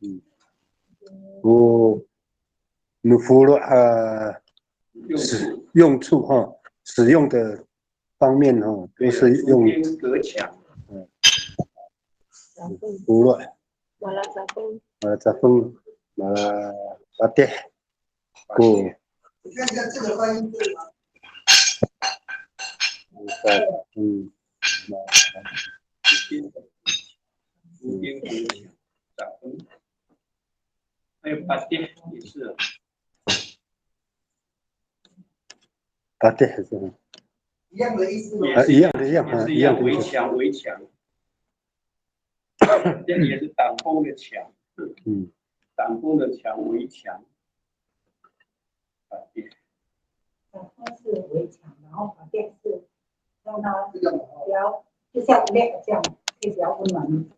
嗯。 O no folo' 啊，使用处哈，使用的方面哈，都是用 竹编隔墙。 嗯。 Folo'。 Malacafeng。 Malacafeng, malapatih. Ko. 你看一下这个发音对吗？ Malacafeng. 还有 patih 也是。 Patih 是吧？ 一样的意思吗？ 也是一样，啊，一样的，一样，也是一样，啊，一样的意思。 围墙，围墙。 这也是挡风的墙。 嗯。 挡风的墙，围墙。 Patih。 挡风是围墙，然后 patih 是让它比较，就像 net 这样，可以比较温暖一点。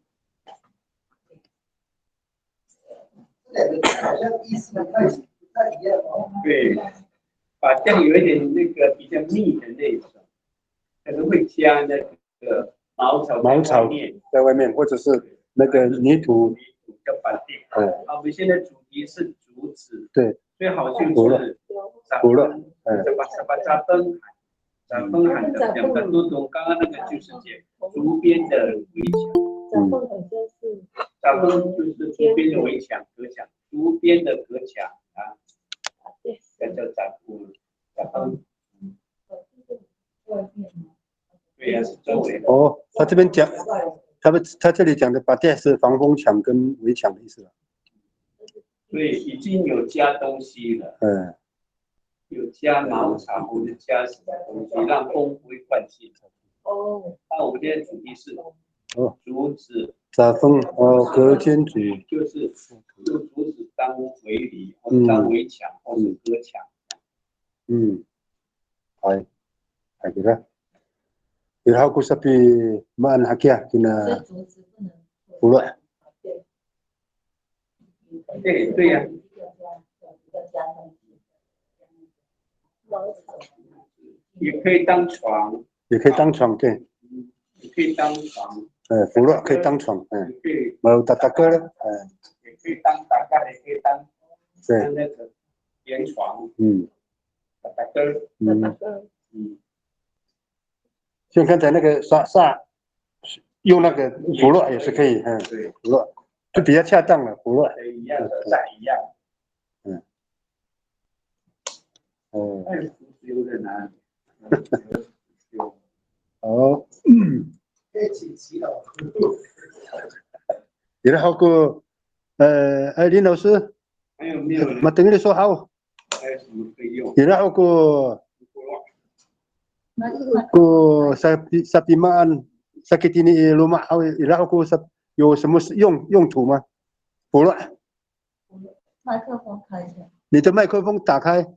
这两个字好像意思不太不太一样哦。 对，patih 有一点那个比较密的那种，可能会加那个茅草在外面。 茅草在外面，或者是那个泥土。 叫 patih。 嗯。 啊，我们现在主题是竹子。 对。 所以好像是 Folo'。 Folo'。 嗯。 Sapa- sapasapeng。Cafeng 很像的，都从刚刚那个就是讲竹编的围墙。Cafeng 很像是，cafeng 就是竹编的围墙，隔墙，竹编的隔墙啊，那叫 cafeng。Cafeng。对呀，是周围的。哦，他这边讲，他们他这里讲的 patih 是防风墙跟围墙的意思了。所以已经有加东西了。嗯。有加茅草或者加什么东西，让风不会灌进。哦。那我们现在主题是，哦，竹子。Cafeng，哦，隔间竹。就是用竹子当围篱，或者当围墙，或者隔墙。嗯。Hay. Hay kira. Ira ho ko sapimaan hakiya kina folo'. 对，对呀。也可以当床。也可以当床，对。也可以当床。哎，folo' 可以当床，哎。也可以。Malo tatakel，哎。也可以当 takar，也可以当，对。当那个圆床。嗯。Tatakel。嗯。Tatakel。嗯。像刚才那个 sa，sa，用那个 folo' 也是可以，嗯，对。Folo' 就比较恰当了，folo'。一样的，在一样。嗯。哦。哎，竹子有点难。哦。可以请祈祷。Ira ho ko，呃，哎，林老师，还有没有人？Matengil so haw. Ira ho ko, ko sapi, sapimaan, sakitini i loma' haw, ira ho ko sap-, 有什么用，用途吗？Folo'。麦克风开一下。你的麦克风打开。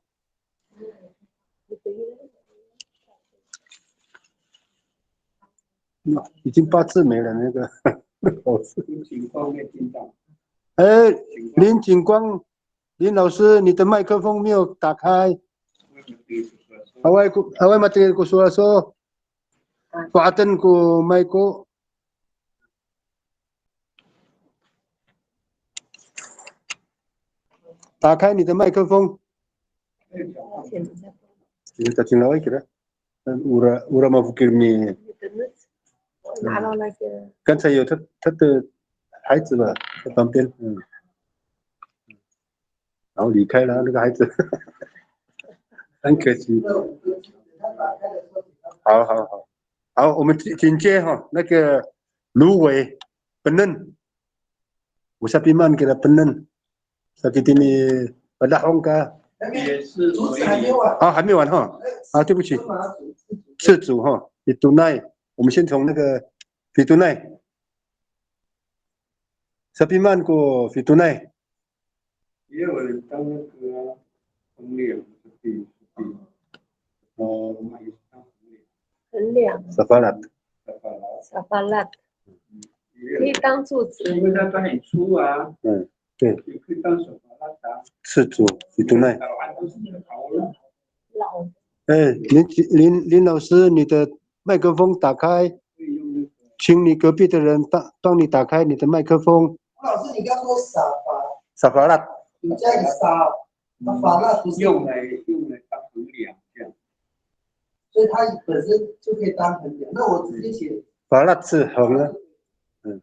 那已经八字没了，那个。哎，林景光，林老师，你的麦克风没有打开。Awaay ko, awaay matengil ko sowal so. Fohaten ko mic ko. 打开你的麦克风。Tacinglaw kira. Ora, ora mafokil mi. 刚才有他，他的孩子吧，在旁边，嗯。然后离开了那个孩子，很可惜。好，好，好，好，我们紧，紧接哈，那个芦苇，penen，o sapimaan kira penen。 Sakitini padahong ka. 也是竹子还没完。啊，还没完哈。啊，对不起。刺竹哈，fitonay。我们先从那个fitonay。Sapimaan ko fitonay. 也有人当那个啊，横梁，横梁。哦，横梁。Safalat。Safalat。Safalat。可以当柱子。因为它都很粗啊。嗯。 对。刺竹，fitonay。哎，林，林，林老师，你的麦克风打开，请你隔壁的人帮，帮你打开你的麦克风。吴老师，你刚说safa，safalat，你加一个sa，那 falat 不是用来，用来当横梁这样。所以它本身就可以当横梁。那我直接写 falat 是横的，嗯。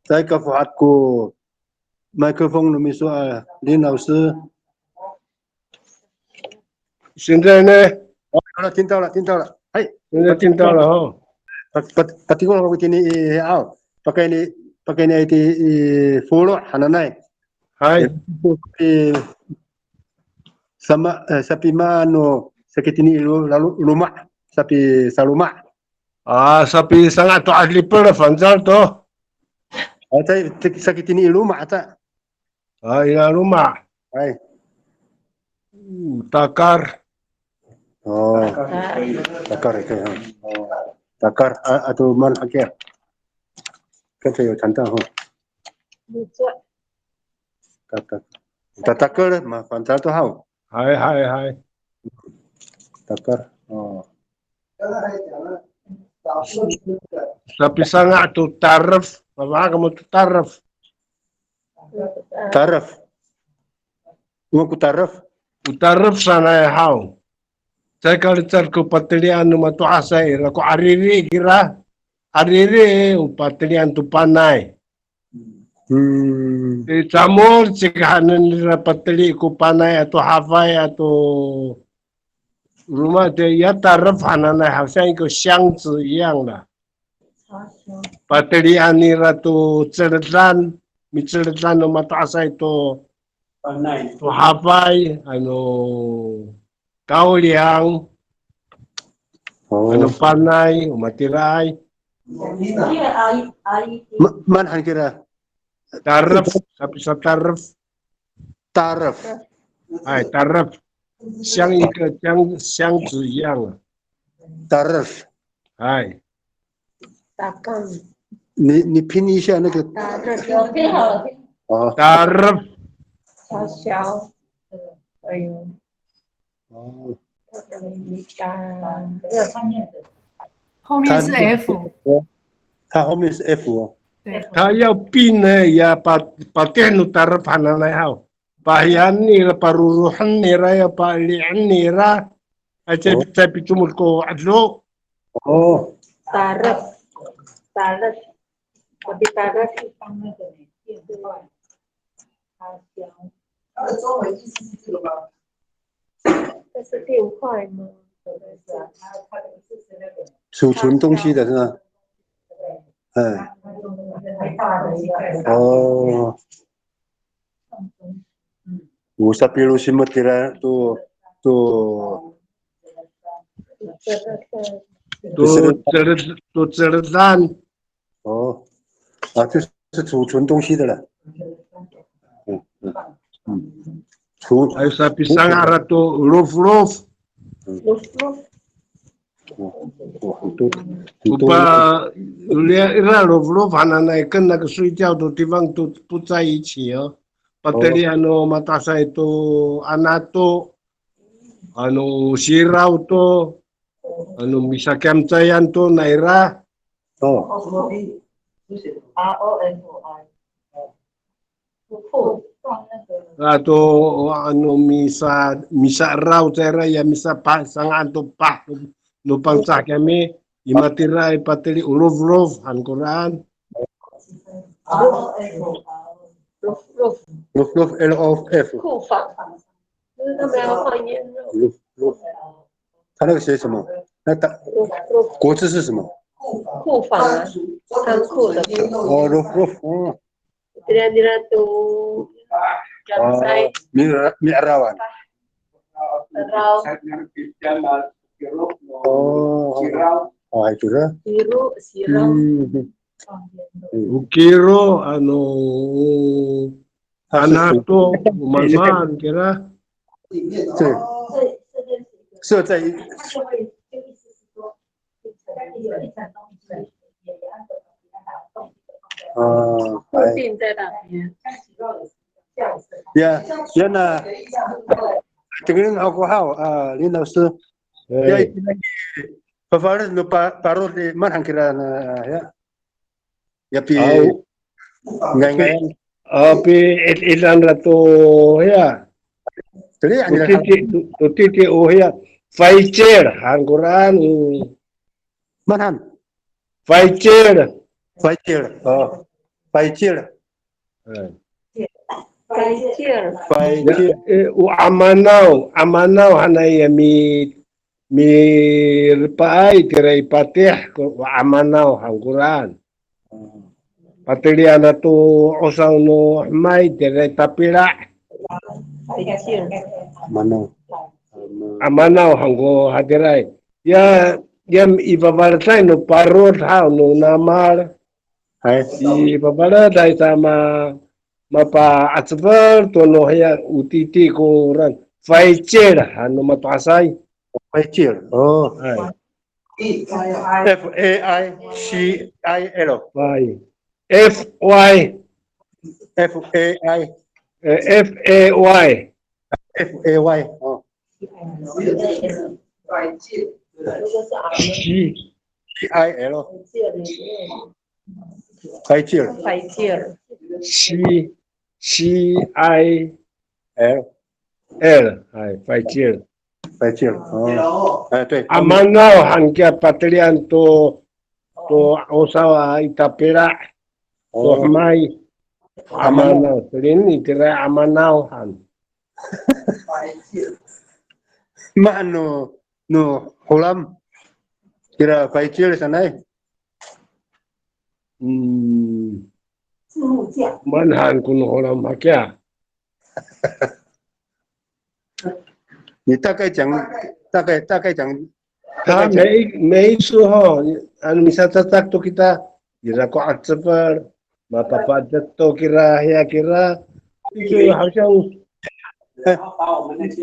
Caay ka fohat ko microphone no miso a, 林老师。现在呢？哦，好了，听到了，听到了。哎，现在听到了哦。Pa-, pa-, patikol ko itini i, aw. Pakayni, pakayni iti i folo' hananay. Hay. I, sama, eh, sapimaan no sakitini i lo-, lalo-, loma', sapisaloma'. A, sapisanga' to 'adipel a fangcal to. A, caay, sakitini i loma' aca. A, ira loma'. Hay. Hmm, takar. O. Takar, takar, ha. O. Takar, a, ato maan hakiya. 刚才有谈到哈。Takar. Tatakel, mafangcal to haw. Hay, hay, hay. Takar. O. Sapisanga' to taref. Mafahak kamo to taref? Taref. O ko taref. O taref sanay haw. Caay kalecad ko patelian no mato'asay ira ko 'ariri kira. 'Ariri o patelian to panay. Hmm. I camol cika hanen ira pateli ko panay ato hafay ato roma, tiya taref hananay, 好像一个箱子一样的。Patelian nira to celedan, miceledan no mato'asay to, to hafay, ano, 高粱, ano panay, o matiraay. Ma-, maan han kira? Taref, sapisataref. Taref. Ay, taref. 像一个箱，箱子一样啊。Taref. Ay. Takang. 你，你拼一下那个。Taref. 哦。Taref. 小小。哎呦。哦。后面是 F。它后面是 F 哦。对。它要拼呢，ya pa-, patih no taref hananay haw. Pahiyan nira, parorohen nira, ya pali'en nira. Ay, caay, caay picomod ko 'edo. O. Taref. Taref. Tapi taref. 这是电话吗？储存东西的是吧？嗯。哦。O sapilosimot ira to, to, to cele-, to celedan. 哦，啊，就是储存东西的了。嗯，嗯，嗯。Hay sapisanga' ira to loflof. 嗯。Loflof. 哦，哦，很多，很多。Opa, ira, ira loflof hananay, 跟那个睡觉的地方都不在一起哦。Pateli ano mato'asay to 'anato, ano siraw to, ano misakiyamcayan to naira. O. R O F I. Ato, ano, misa, misaraw caira ya, misapah, sanga'an to pah no Pangcah kami, i matiraay pateli o loflof han koraan. Loflof. Loflof, L O F. 库房。就是他们要放腌肉。Loflof. 他那个写什么？那打，国字是什么？库房啊，仓库的库。哦，loflof，哦。Tira, tira to, 哦，mi-, mi'arawan. Raw. 哦，哦，还有这个。Siro, siro. 嗯，嗯。O kiro, ano, 它是 anato, o mamaan kira. 对，设在一，啊，固定在那边。Ya, ya na, tingin ako haw, a, 林老师. Ya, fafaled no pa-, parod i, maan han kira na, ya. Ya pi, aw. Ngayngay. Aw, pi, it-, ilan ra to, ya. Teli, to titi, to, to titi, o, ya. Faicil han koraan, o. Maan han? Faicil. Faicil, o. Faicil. E. Faicil. Faicil. Ya, e, o amanaw, amanaw hanay ya mi-, mirepaay tira i patih ko, o amanaw han koraan. Patelian to 'osaw no hemay tira i tapila'. Amanaw. Amanaw han ko hatiraay. Ya, ya i fafaleday no parod haw no namal. Hay. I fafaleday sa ma-, mapa'acefel to no hiya o titi koraan. Faicil han no mato'asay. Faicil. O. Hay. F A I C I L. Fai. F Y. F A I. E, F A Y. F A Y. O. C. C I L. Faicil. Faicil. C, C I. L. L, hay, faycil. Faycil. O. E, 对。Amanaw han kiya patelian to, to 'osaw a i tapira'. To hemay. Amanaw. Selin itira amanaw han. Maan no, no Holam. Kira faycil sanay. Maan han ko no Holam hakiya. 你大概讲，大概，大概讲，大概讲。他每一，每一次吼，ano misacacak to kita, ira ko 'acefel, mapapacet to kira, hiya kira, 就好像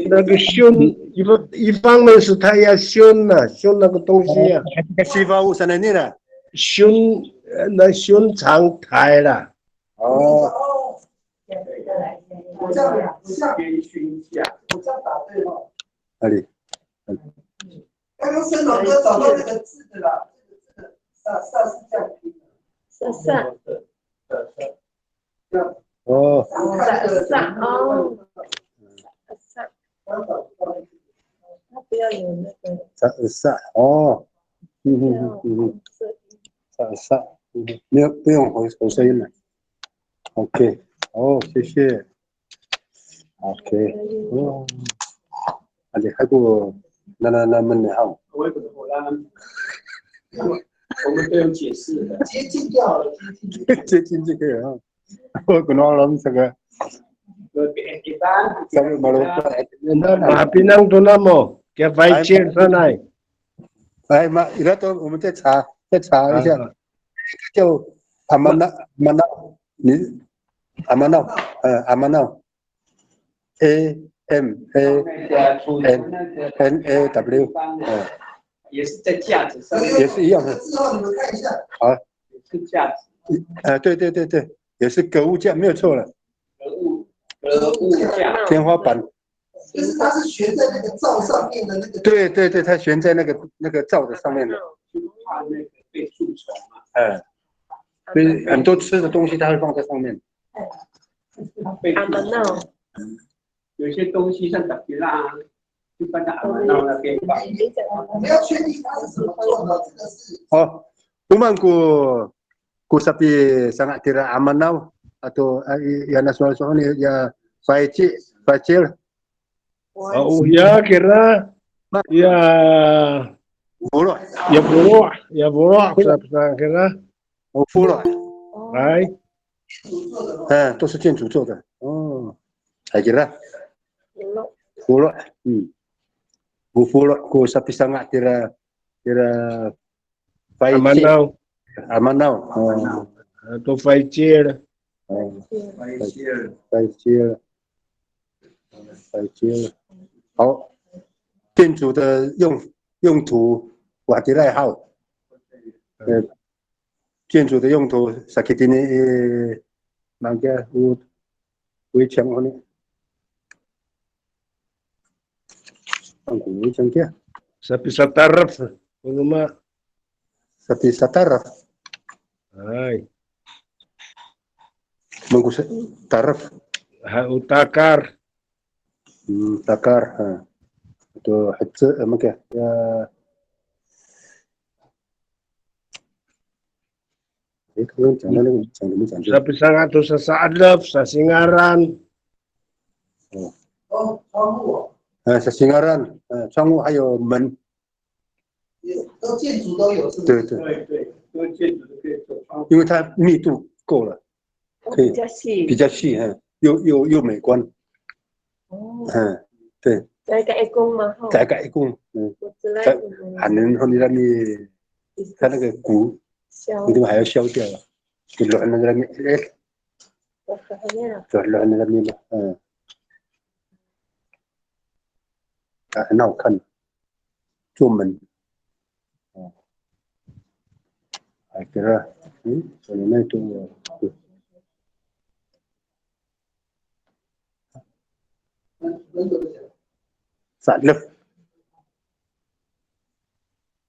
那个 siyon, 一方，一方面是他要 siyon 呐，siyon 那个东西啊。Sifaw sanay nira. Siyon, 呃，那 siyon 长台啦。哦。 哪里？刚刚森龙哥找到那个字的啦，这个字的，煞，煞是这样拼的。煞煞。这样。哦。煞煞哦。煞煞。他不要有那个。煞煞哦。嗯嗯嗯嗯。煞煞。嗯，没有，不用喉，喉塞音了。OK，哦，谢谢。 OK。哦。啊，你还给我那那那闷的哈。我也不懂，我刚刚，我们都有解释的。接近就好了，接近就好了。接近就可以了哈。我跟我们这个，这个马路，那马pinang to namo, kaya faycil sanay. 哎，马，ira to，我们再查，再查一下。啊。叫 amanaw，amanaw。 你 amanaw，呃，amanaw，A M A N N A W，呃，也是在架子上面。也是一样的。好。也是架子。呃，对对对对，也是格物架，没有错了。格物，格物架。天花板。 就是它是悬在那个罩上面的那个。对对对，它悬在那个，那个罩的上面的。就怕那个被蛀虫啊。哎，所以很多吃的东西它会放在上面。被蛀虫。有些东西像 tapila 啊，就放在 amanaw 那边放。我们要确定它是怎么做的，这个是。好，我们过 Ko sapisanga' tira amanaw ato, a, i, ya na sowal sowal ni, ya fayci, faycil. A, o hiya kira, ya folo'. Ya folo', ya folo', ko sapisanga' kira. O folo'. Hay. 哎，都是建筑做的。哦，hay kira. Folo'. Folo'. Hm. O folo' ko sapisanga' tira, tira Faycil. Amanaw. Amanaw. O. Ato faycil. O. Faycil. Faycil. Faycil. 好，建筑的用，用途，wa tira haw. 呃，建筑的用途，saki tini i, mangka, o, 围墙 honi. Ang ko 围墙 kiya. Sapisataref, o roma. Sapisataref. Hay. Mangko sa-, taref. Ha, o takar. Hm, takar, ha. Ato hece, a, mangka, ya. Eh, 刚刚讲到那个，讲什么讲？Sapisanga' to sasa'adef, sasingaran. 哦。哎，sasingaran，哎，窗户还有门。都建筑都有，是不是？对，对。对，对，都建筑都可以做窗户。因为它密度够了，可以，比较细。比较细，哎，又，又，又美观。哦。哎，对。Caay ka ikong 嘛，吼。Caay ka ikong，嗯。Caay, hanen ho nira ni, 它那个骨，一定还要削掉啊。Lohen nira ni, eh. Lohen nira ni, eh. 啊，很好看，做门。哦。Hay kira, hmm, so nanay to, sa'adef.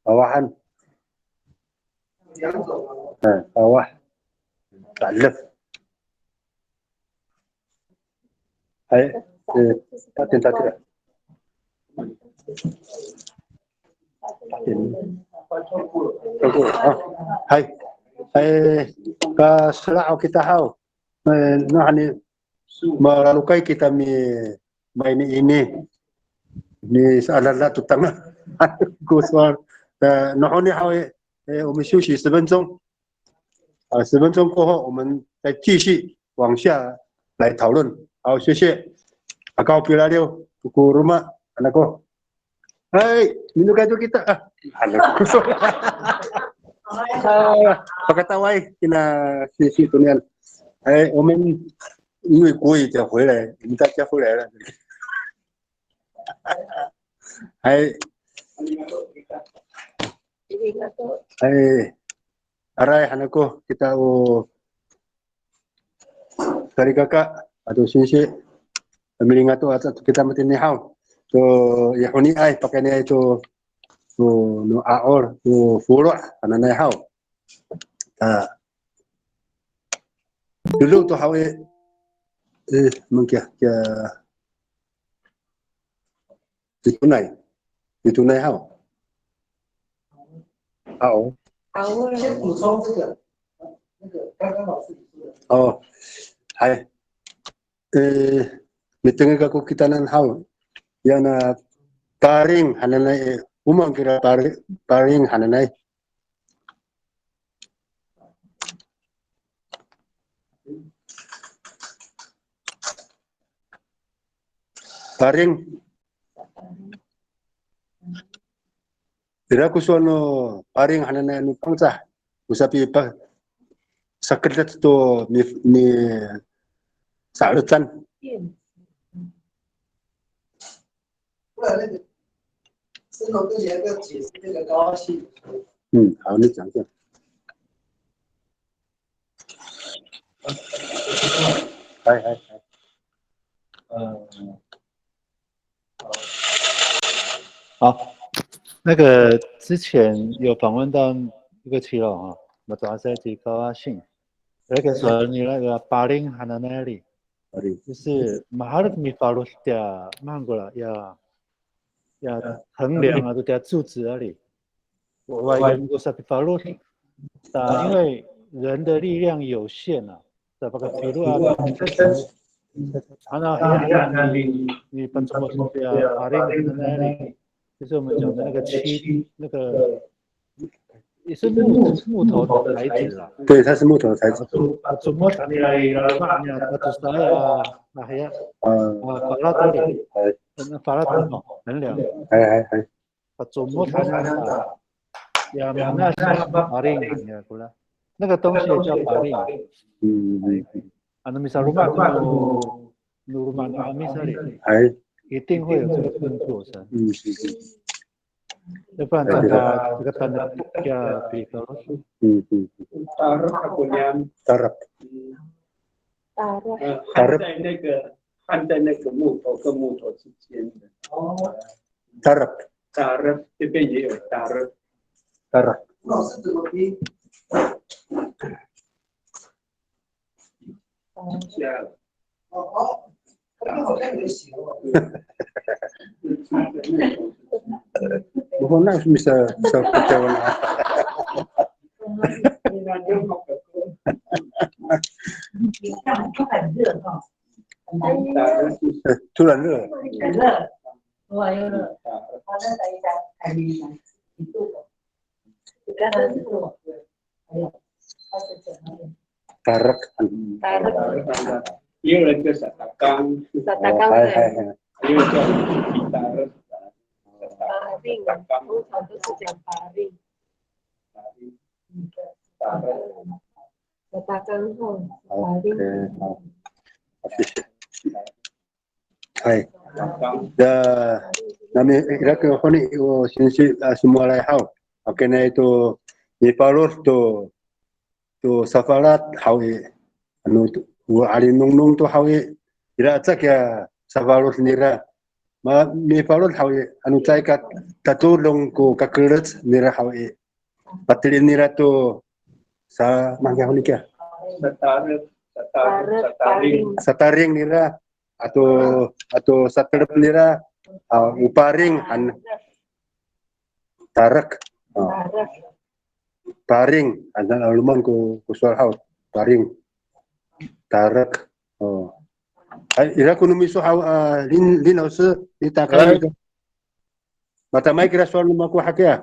Fawahan. Ha, fawah. Sa'adef. Hay, Tatin, tatin. Tatin. Hay. Hay, pasela' kita haw. E, nawhani malalokay kita mi, maini ini. Misa'adada to tama. Ko sowal. E, nawhani haw i, e, 我们休息十分钟。 啊，十分钟过后，我们再继续往下来讨论。好，谢谢。Ako pilaliw ko roma, anak ko. Hay, minokay to kita. A, anak ko. A, pakataway kina sisi to niyan. Hay, 我们因为国语讲回来，我们大家回来了。Hay. Hay. Aray, han ako, kita o salikaka ato singsi, milingato aca to kita matini haw. To i honiay, pakayniay to, to no 'a'ol, to folo' hananay haw. Ta, dolo to haw i, e, mangkiya, kiya, Titonay. Titonay haw. Haw. 好。 O, hay. E, mitengil kako kitanan haw. Yana paring hananay, e, o maan kira pari-, paring hananay. Paring. Ira ko sowal no paring hananay ano Pangcah. O sapipa-, sakedet to ni, ni sa'elecan. 不然那个，森总哥，你要不要解释那个高压线？嗯，好，你讲一下。哎，哎，哎。呃，好，那个之前有访问到一个 Ciro 哈，我主要是在提高压性，那个说你那个 paring hananay 就是 maherek mifalod tiya, mahaen ko la, ya, ya 横梁 ato tiya 柱子 ali. Wa, wa, ko sapifalod. 那因为人的力量有限啊，sa pakafilo a, ano, ni, ni pacomod tiya paring hananay ali. 就是我们讲的那个漆，那个也是木，木头的材质啦。对，它是木头的材质。Pacomod hananay, loma' niya, pacosay a, a, hiya, 呃， a, falad ali. 哎。 Falad, 横梁。哎，哎，哎。Pacomod hananay. Ya, mana sa paring, ya, ko la. 那个东西也叫 paring. 嗯，嗯，嗯。 Ano misaloma' to no, no loma' no 'Amis ali, 哎。 一定会有这个动作声。嗯，是，是。要不然大家这个单的要比较。嗯，嗯，嗯。Tarep ako niyan. Tarep. Tarep. 呃，含在那个，含在那个木头跟木头之间的。哦。Tarep. Tarep，这边也有 tarep。Tarep。老师怎么拼？ Boko na misa sa pagkawan. 突然热。 Tarek. Tarek. 也有人叫 satakang。 Satakang. 哦，嗨，嗨，嗨。 也有叫 tarek。 Paring，通常都是讲 paring。 Satakang 吼，paring。 OK，好。好，谢谢。 Hay. Ya, nami, ira ko honi, o singsi, a, somowalay haw. Pakayniay to, mifalod to, to safalad haw i, ano, to, o 'alinongnong to haw i, ira aca kiya safalod nira. Ma, mifalod haw i, ano caay ka tatodong ko kakelec nira haw i, patilid nira to sa, mangkiya honi kiya. Satarep, satarep, sataring. Sataring nira. ato, ato satelep nira, a, o paring han. Tarek. O. Paring, ano 'aloman ko, ko sowal haw, paring. Tarek. O. Ay, ira ko no miso haw, a, Lin, Lin 老师, ni Takay. Ay. Matama kira sowal no mako hakiya.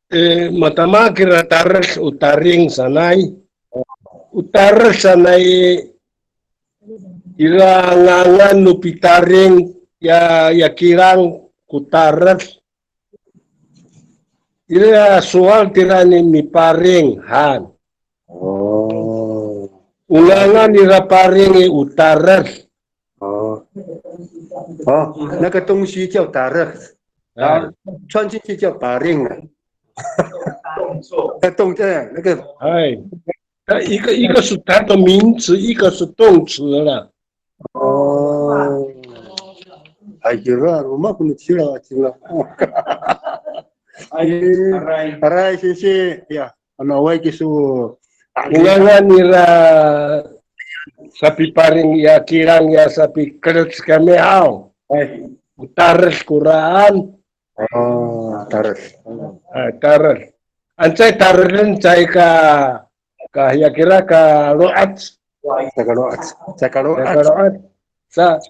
E, matama kira tarek o taring sanay. O tarek sanay ira ngangan no pitaring ya, ya kilang ko tarek. Ira sowal tira ni miparing han. O. O ngangan ira paring i o tarek. 哦，哦，那个东西叫 tarek，然后穿进去叫 paring 了。动作，那个，哎，它一个，一个是它的名词，一个是动词了。哦，哎，有了，我们不能去了，去了。哎，aray，谢谢呀。 Ano awaay kiso, o ngangan nira sapiparing ya kilang ya sapikelec kami haw. Ay. O tarek koraan. O, tarek. Ay, tarek. Ancay tareken caay ka, ka hiya kira ka lo'ec. Caay ka lo'ec. Caay ka lo'ec. Caay ka lo'ec. Sa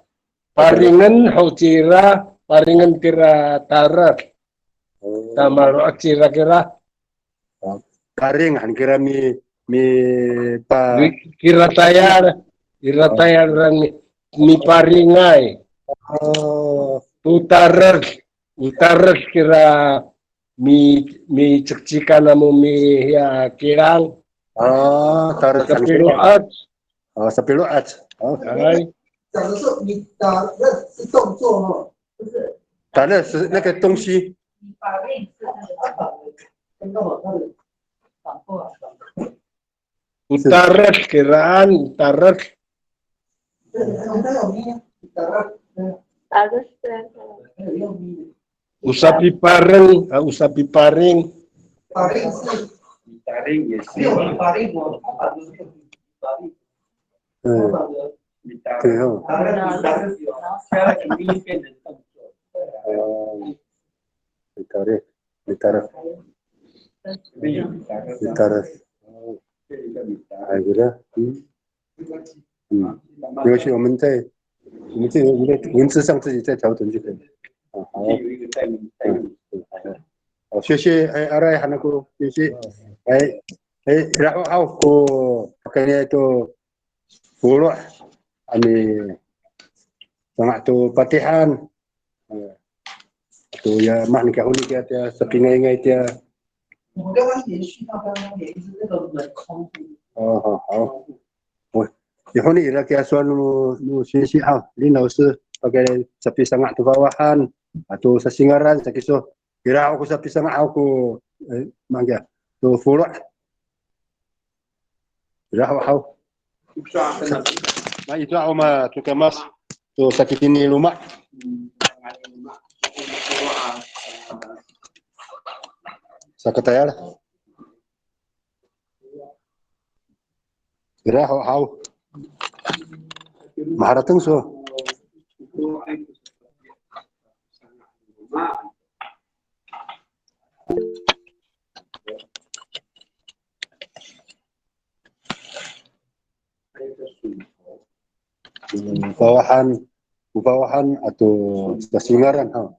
paringen ho cira, paringen kira tarek. O. Sa malo'ec cira kira. Paring han kira mi, mi pa- Kira tayal, kira tayal ran mi, miparingay. O. O tarek, o tarek kira mi, micekcikan namo mi, ya, kilang. A, tarek han kira. Sapilo'ec. O, sapilo'ec. O. Hay. 讲的是你打那是动作哦。 Tarek 是那个东西。O tarek kiraan, o tarek. O sapipareng, a, o sapiparing. 嗯，对哦。O, mitarek, mitarek. Mitarek. Ay, kira. 嗯。嗯。没关系，我们在，我们这，我们在文字上自己再调整就可以了。啊，好。嗯，嗯，好。好，谢谢，哎，aray han ako, 谢谢。哎，哎，然后，好，ko, pakayni to folo' a misanga' to patihan. E, to ya, mahaen ko honi kiya tiya sapingayngay tiya. 我们刚刚延续到刚刚的，就是那个冷空。O, 好，好。O, i honi ira kiya sowal no, no singsi haw, Lin 老师, pakayni sapisanga' to fawahan ato sasingaran sa kiso. Ira ho ko sapisanga' haw ko, e, maan kiya, to folo'. Ira ho haw. Na ito haw ma, to kamas, to sakitini loma'. Sakatayal. Ira ho haw. Maharateng so. Hmm, fawahan, fawahan ato sasingaran ha.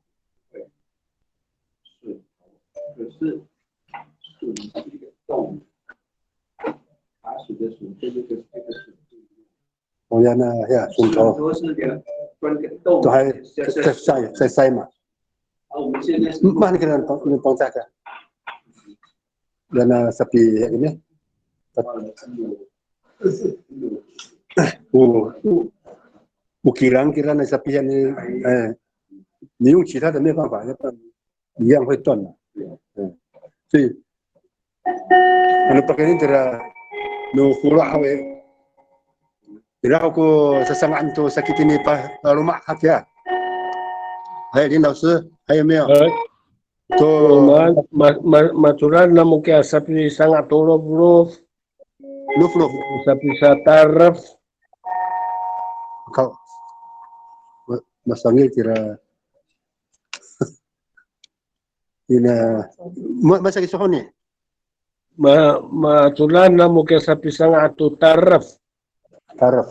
O yana, ya, 榫头. 都还在塞，在塞嘛。Maan kira no Pangcah ka. Yana sapi, ya, ini. O, o, o kilang kira na sapi ini, e, 你用其他的没办法，要不然 一样会断的。嗯，所以 ano pakayni tira no folo' haw i. Ira ho ko sasanga'an to sakitini pa, paloma' hakiya. Hay, 林老师, 还有没有? E, to ma, ma, ma, macoran namo kiya sapisanga' to loflof. Loflof. Sapisataref. Ka, masangil kira. Ina, ma, masaki sohoni. Ma, macodaw namo kiya sapisanga' to taref. Taref.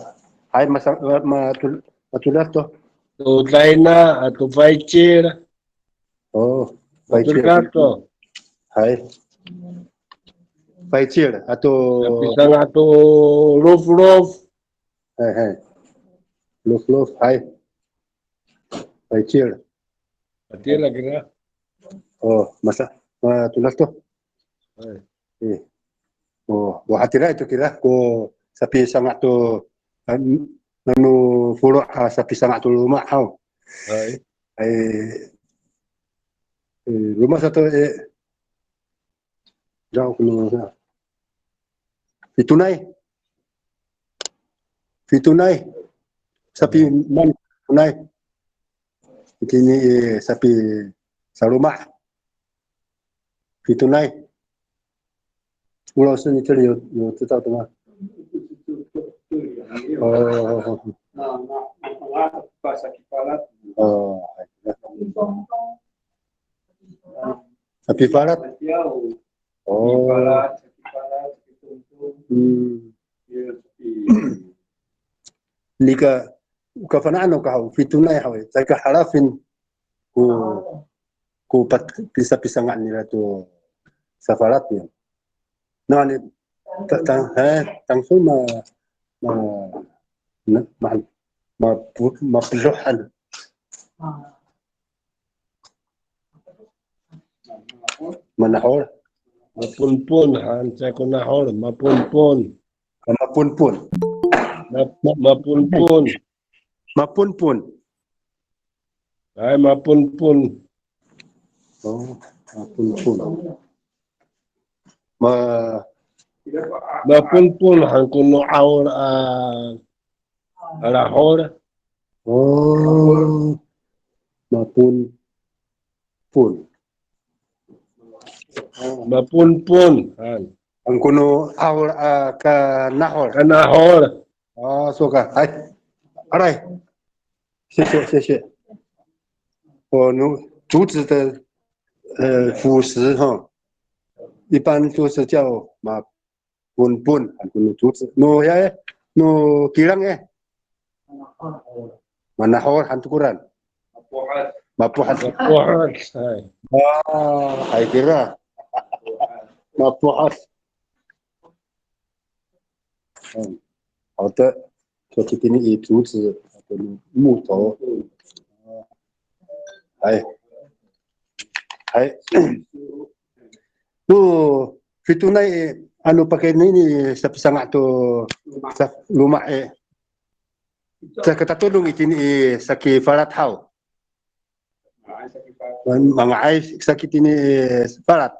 Hay, masa, ma, ma, macodaw to. To tayna, ato faycil. O, faycil. Macodaw to. Hay. Faycil, ato. Sapisanga' to loflof. Hay, hay. Loflof, hay. Faycil. Hatira kira. O, masa, macodaw to. Hay. E. O, o hatira to kira ko sapisanga' to, an, nano folo' a sapisanga' to loma' haw. Hay. Hay. E, loma' sato, e, daw ko no sa. Fitonay. Fitonay. Sapi, hmm, man, fitonay. Itini, e, sapisaloma'. Fitonay. 吴老师，你这里有，有知道的吗？哦，哦，哦，哦。哦，sapifalat. O. Hmm. Nika, o kafana'an no kahaw, fitonay haw i, caay ka halafin ko, ko pat, pisapisanga' nira to safalat niya. Nawhani, ta, ta, he, tangsol ma, ma, ma, ma, mapu, mapelohan. Manahol. Maponpon, han, caay ko nahol, maponpon. A, maponpon. Ma, maponpon. Maponpon. Hay, maponpon. O, maponpon. Ma, maponpon, han ko no 'aol a, a lahol. O, maponpon. Maponpon, han. Han ko no 'aol a kanahol. Kanahol. A, soka. Hay. Aray. 谢谢，谢谢。哦，竹子的，呃，腐蚀哈，一般都是叫 maponpon, 竹子。No, ya, no kilang e. Manahol han to koran. Mapohat. Mapohat. Mapohat, hay. A, hay kira. Mapohat. 嗯，好的，这是给你竹子、木头。哎，哎，no fitonay, ano pakayni i sapisanga' to sa, loma' i, caay ka tatodong itini i saki falat haw. Manga'ay saki tini falat.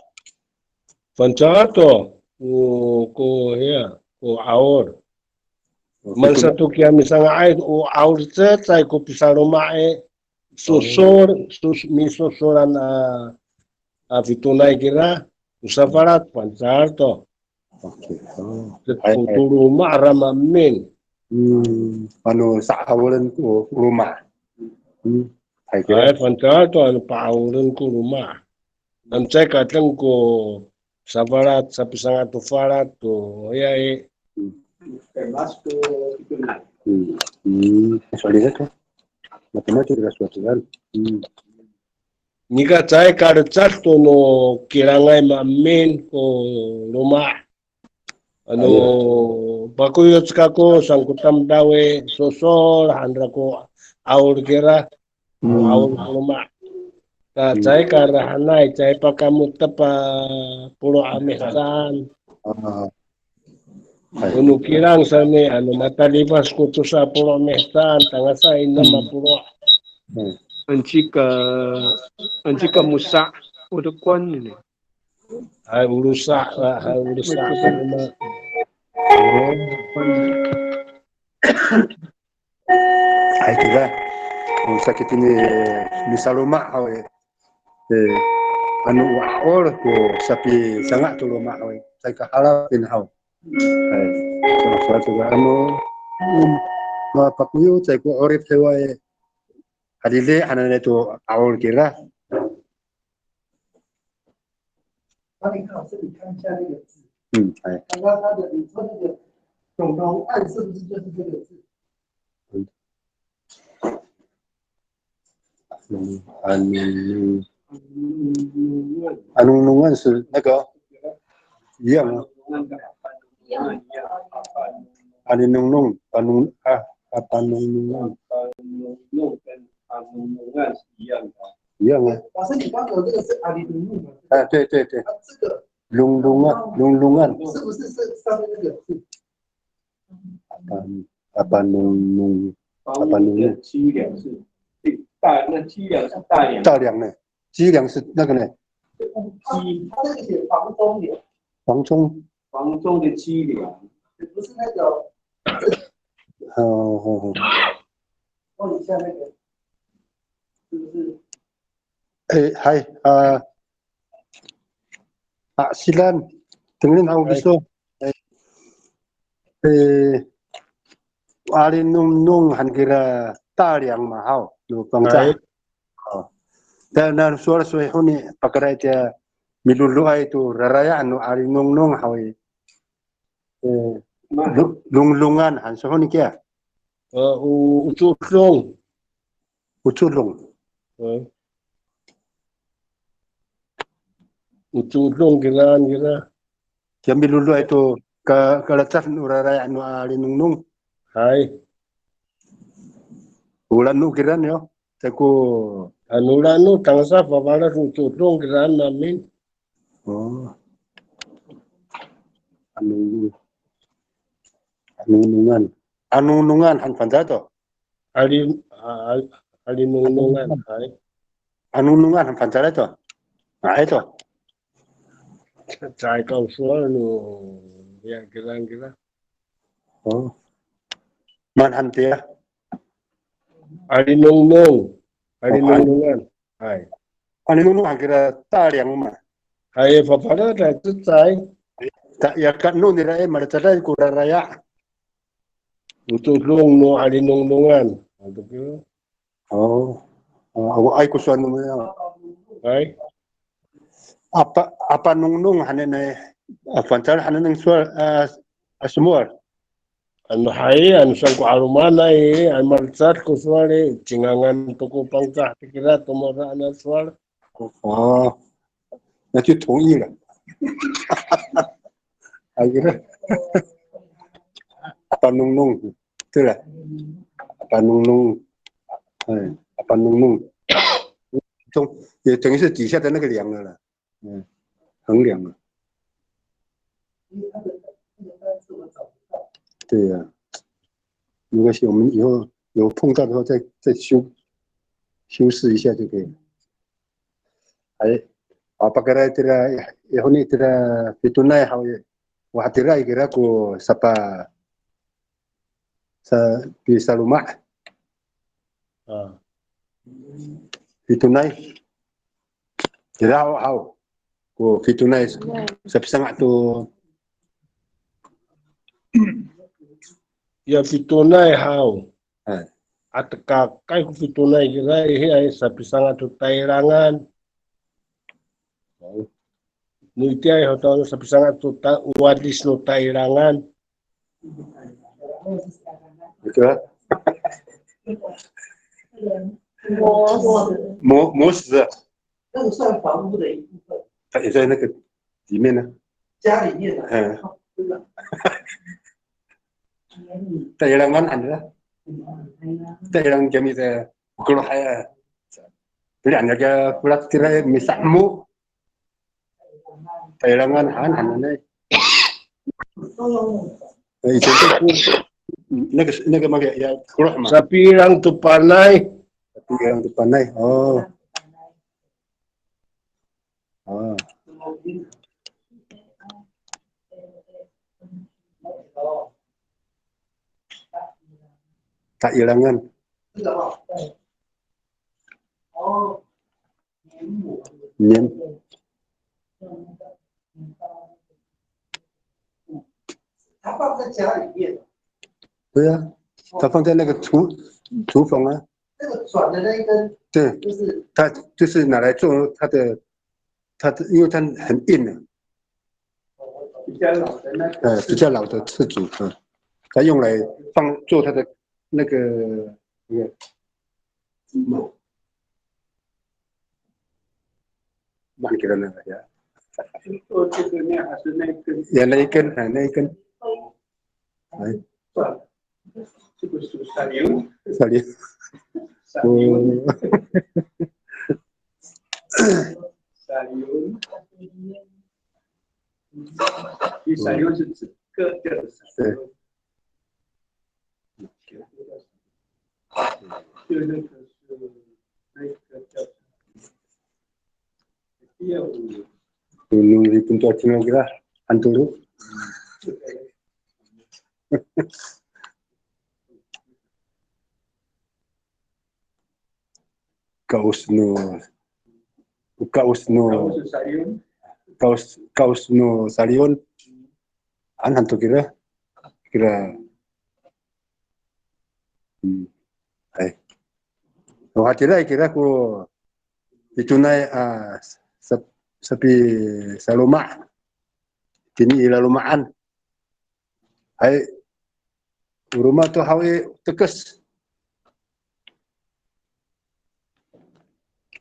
Fangcal to, o, ko, hiya, ko 'aol. Maan sato kiya misanga'ay, o 'aol cecay ko pisaloma' i, sosol, sos, misosolan a, a fitonay kira, o safalat, fangcal to. Oke. O. Hay, hay. Ko loma' ra maemin. Hmm. Ano sa'aolen ko loma'. Hmm. Hay, kira. Hay, fangcal to ano pa'aolen ko loma'. Ano caay ka deng ko safalat, sapisanga' to falat to, ya i. Hmm. Hmm. So'elin to. Matematik kira so'elin. Hmm. Nika caay ka lecad to no kilangay maemin ko loma'. Ano, pakoyoc kako saan ko tamdaw i, sosol han ra ko 'aol kira, 'aol ko loma'. Ta caay ka rahanay, caay pakamotep a polo' a mihecaan. Ano kilang sa ni, ano matalifas ko tosa polo' mihecaan, tangasa i, enam a polo'. Ancika, ancika mosa', o dokowan ini. Hay, o losa', a, hay, o losa'. Hay, kira. O saki tini misaloma' haw i. E, ano o 'aol ko sapisanga' to loma' haw i, caay ka halafin haw. Hay. Sa, sa, sa, ano, um, mapakoyoc, caay ko 'orip hiway. Adidi hananay to 'aol kira. 那你看，是你看一下那个字，嗯，哎。刚刚他的，你说那个永隆案是不是就是这个字？嗯。嗯，anong, anong, 是那个一样啊。Alinongnong, panong, ah, ah, panongnongan. Panongnongan 是一样的。一样啊。老师，你刚刚那个是 alinongnong 吗？哎，对，对，对。啊，这个 longlongan, longlongan. 是不是是上面那个字？ Apan, apanongnong, 房屋的 apanongnong. 脊梁是大，那脊梁是大梁。大梁呢？脊梁是那个呢？它那个写房中梁。房中。房中的脊梁。不是那个。哦，哦，哦。问一下那个，是不是？ E, hay, a, a, silan, tengilen haw kiso. E, e, alinongnong han kira 大梁 ma haw, no Pangcah. Hay. O. Ta, na sowal so i honi, pakayra itiya miloloay to raraya' no alinongnong haw i. E, lo-, longlongan han so honi kiya. E, o, o codong. O codong. E. O codong kiraan kira. Kiya miloloay to ka, kalecad no raraya' no alinongnong. Hay. O la'eno kiraan yo. Tayko. Ano la'eno tangasa fafaled no codong kiraan mamin. O. Ano, anongnongan. Anongnongan han fangcal to. Ali, a, a, alinongnongan, hay. Anongnongan han fangcal to. Nga'ay to. Caay ka o sowal no, ya, kira, kira. O. Maan han tiya? Alinongnong. O, alinongnongan. Hay. Alinongnong han kira 大梁 ma. Hay, fafaled a cecay. Ta, ya ka no nira i, malecaday ko raraya'. O codong no alinongnongan. Ato kira. O. O, awaay ko sowal no miya. Hay. Apa, apanongnong hananay, a, fangcal hananay sowal, a, a, somowal. Ano hay, ano saan ko 'alomanay, ano malecad ko sowal i, cingangan to ko Pangcah tikira to mafana' sowal. O, 那就同意了。Apanongnong. 对了，apanongnong. E, apanongnong. 也等于是底下的那个梁了啦。 嗯，衡量啊。对呀，没关系，我们以后有碰到的话再，再修，修饰一下就可以了。Hay, a, pakayra itira, i honi itira fitonay haw i, wa hatira i kira ko sapa, sa, pisaloma'. A. Fitonay. Ira haw, haw. Ko fitonay. Sapisanga' to. Ya fitonay haw. Hay. Atekakay ko fitonay kira, ihiay sapisanga' to taylangan. Hay. No itiyaay ho to sapisanga' to ta, o wadis no taylangan. Ito. Mo, mos. 那个算房屋的一部分。它也在那个里面呢。家里面的。嗯。Taylangan han ira. Taylangan kami sa, kolo haya. Pilihan ya ka, kulat kira misamo. Taylangan han hananay. 以前就是那个，那个嘛，ya, ya, kolo ma. Sapirang to panay. Sapirang to panay. O. A. Taylangan. Niyam. 他放在家里面。对啊，他放在那个厨，厨房啊。这个转的那一根，对，就是它就是拿来做它的它的，因为它很硬的，比较老的那个，呃，比较老的刺竹，嗯，它用来放做它的那个那个什么，忘记了那个呀。做这个面还是那一根？也那一根，哎，那一根，哎，算了，这个是 salion。 Salion。 Salion。 Salion。 Salion 是这个叫做 salion。 对。 就那个是那个叫 Nung ipon to a cimol kira, han tolo. Kaos no, kaos no, kaos, kaos no salion. An han to kira, kira. Hmm. Ay. O hatira kira ko pitonay a sa-, sapisaloma' tini i laloma'an. Hay, o roma to haw i, tekes.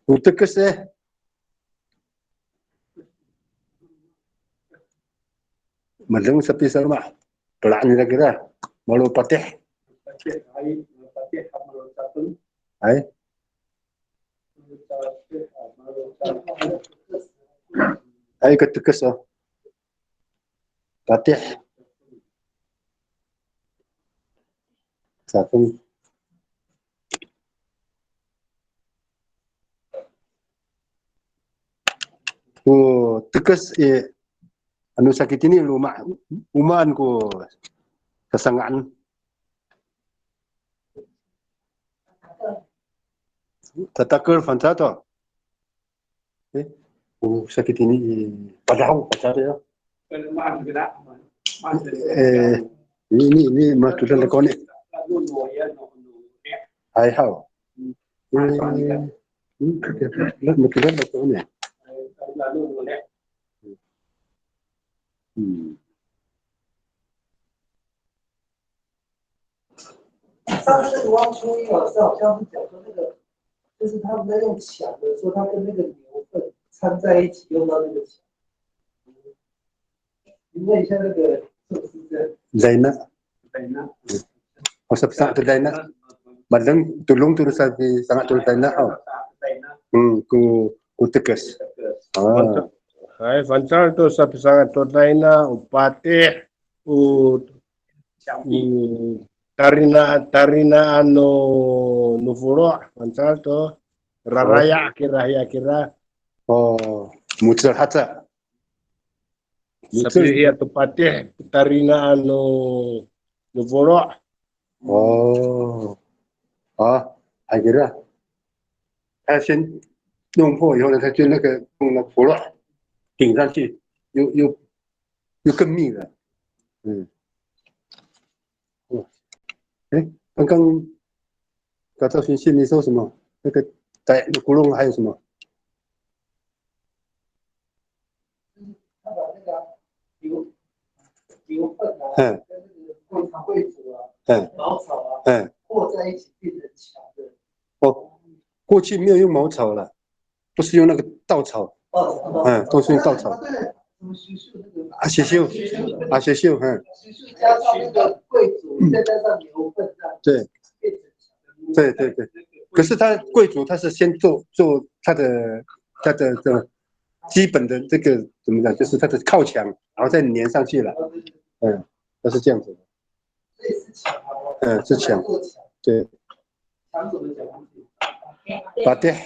O tekes e. Madeng sapisaloma'. Pela'en nira kira. Malo patih. Hay. Hay, ko tekes o. Patih. Safeng. Ko tekes i, ano sakitini loma', o maan ko sasanga'en? Tatakel fangcal to. E, o sakitini i padahaw, padahaw ya. E, ini, ini, ini matodal ko ni. Hay haw. E, matodal ko ni. Hmm. 上次那个汪秋英老师好像是讲说那个，就是他们在用抢的时候，他跟那个牛粪掺在一起，用到那个抢。你问一下那个是不是这样？Dayna. Dayna. O sapisanga' to dayna. Madeng todong to sapisanga' to dayna. O. Hmm, ko, ko tekes. A. Hay, fangcal to sapisanga' to dayna, o patih, o, o tarina, tarinaan no, no folo', fangcal to, raraya' kira, hiya kira. O, mo^cel haca. Mo^cel. Sapihiya to patih, tarinaan no, no folo'. O. A, hay kira. 他先弄破以后呢，他就那个用那个 folo' 顶上去，又，又，又更密了。嗯。哦，哎，刚刚 Kacaw singsi, 你说什么？那个在那窟窿还有什么？他把那个牛，牛粪啊，嗯。跟那个桂草、桂竹啊，嗯。茅草啊，嗯。和在一起变成墙的。哦，过去没有用茅草了。 不是用那个稻草，稻草，嗯，都是用稻草。啊，对，什么 sisiw 那个，啊，sisiw，啊，sisiw，嗯。Sisiw 加上那个桂竹，再加上牛粪这样，对。对，对，对。可是它桂竹，它是先做，做它的，它的，这个基本的这个怎么讲，就是它的靠墙，然后再粘上去了。嗯，它是这样子的。 嗯，是墙。对。墙怎么讲？Patih。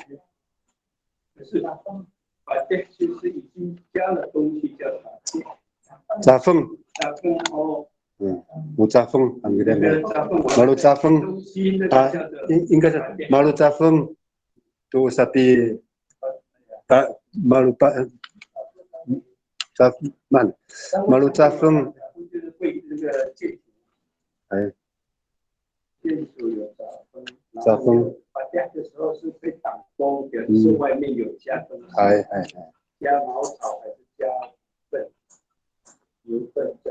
可是 patih 就是已经加了东西叫 patih。Cafeng。Cafeng 哦。嗯，o cafeng，anggilen. Cafeng，malo cafeng。东西那个叫做，应，应该是 patih。Malo cafeng to sapi Ta, malo pa, ta, man, malo cafeng. Ay. 然后那个 patih 的时候是会挡风的，嗯，是外面有加东西，哎哎哎，加茅草还是加粪，牛粪加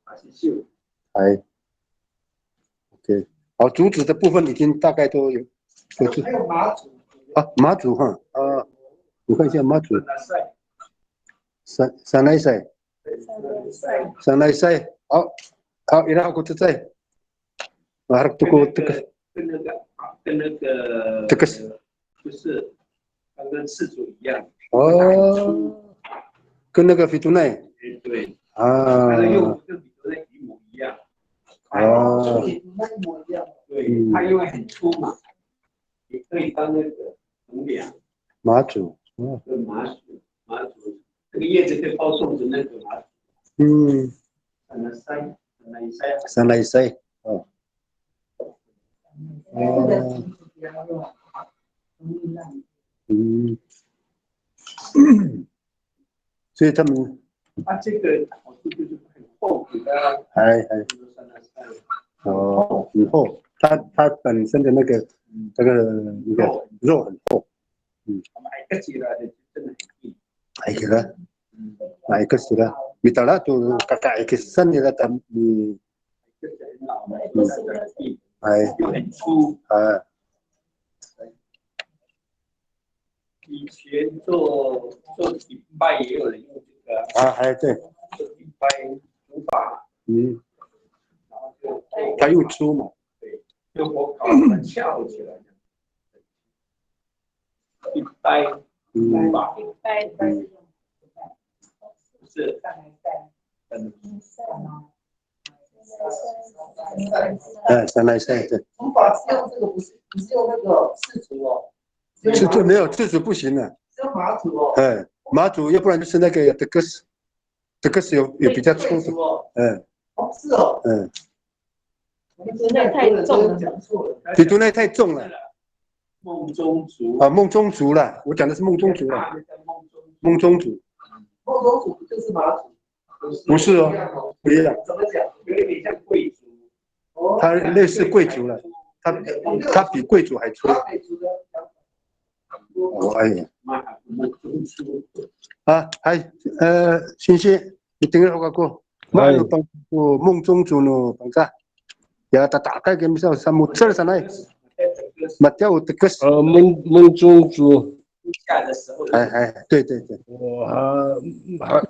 还是CO？哎，OK，好，竹子的部分已经大概都有，有竹，还有麻竹啊，麻竹哈啊，我看一下麻竹， Sanay, sanay, sanay, 好好，ira ko cecay. Maharap to ko 那个 tekes. 跟那个跟那个 tekes 就是它跟刺竹一样。哦，跟那个 fitonay 哎，对，啊，它的用跟 fitonay 一模一样。哦，跟 fitonay 一模一样。对，嗯，它因为很粗嘛，也可以当那个横梁。麻竹，嗯，对，麻竹，麻竹，这个叶子可以包粽子那个麻竹。嗯，sanay, sanay, sanay, 哦。哦，嗯，所以他们，啊，这个好处就是很厚，给它，哎哎，哦，很厚，它它本身的那个，嗯，那个那个肉很厚，嗯，哎，给它，哎，给它，mitala to kakaekisan nira tam-, ni-, 哎，啊，以前做做底拜也有人用这个啊，啊，哎，对，做底拜竹筏，嗯，然后就他用粗嘛，对，就火烤把它翘起来，底拜竹筏，嗯，不是，嗯。 哎，sanay, sanay, 对。竹筏是用这个，不是不是用那个刺竹哦，刺竹没有，刺竹不行了。只有麻竹哦。哎，麻竹，要不然就是那个 tekes，tekes 有有比较粗的。哎，哦，是哦。嗯，那太重了。讲错了。Fitonay 太重了。孟宗竹啊，孟宗竹啦，我讲的是孟宗竹啦。孟宗竹。孟宗竹不就是麻竹？ 不是哦，不一样。怎么讲？有一点像桂竹。哦，它类似桂竹了，它它比桂竹还粗。哦，哎呀。啊，还呃，星星，你听我讲过，哎，那个孟宗竹呢，Pangcah，ya, tatakay kami sa, sa mo^cel sanay. Matiya o tekes. 呃，孟孟宗竹。哎哎，对对对。哦，ha, ha,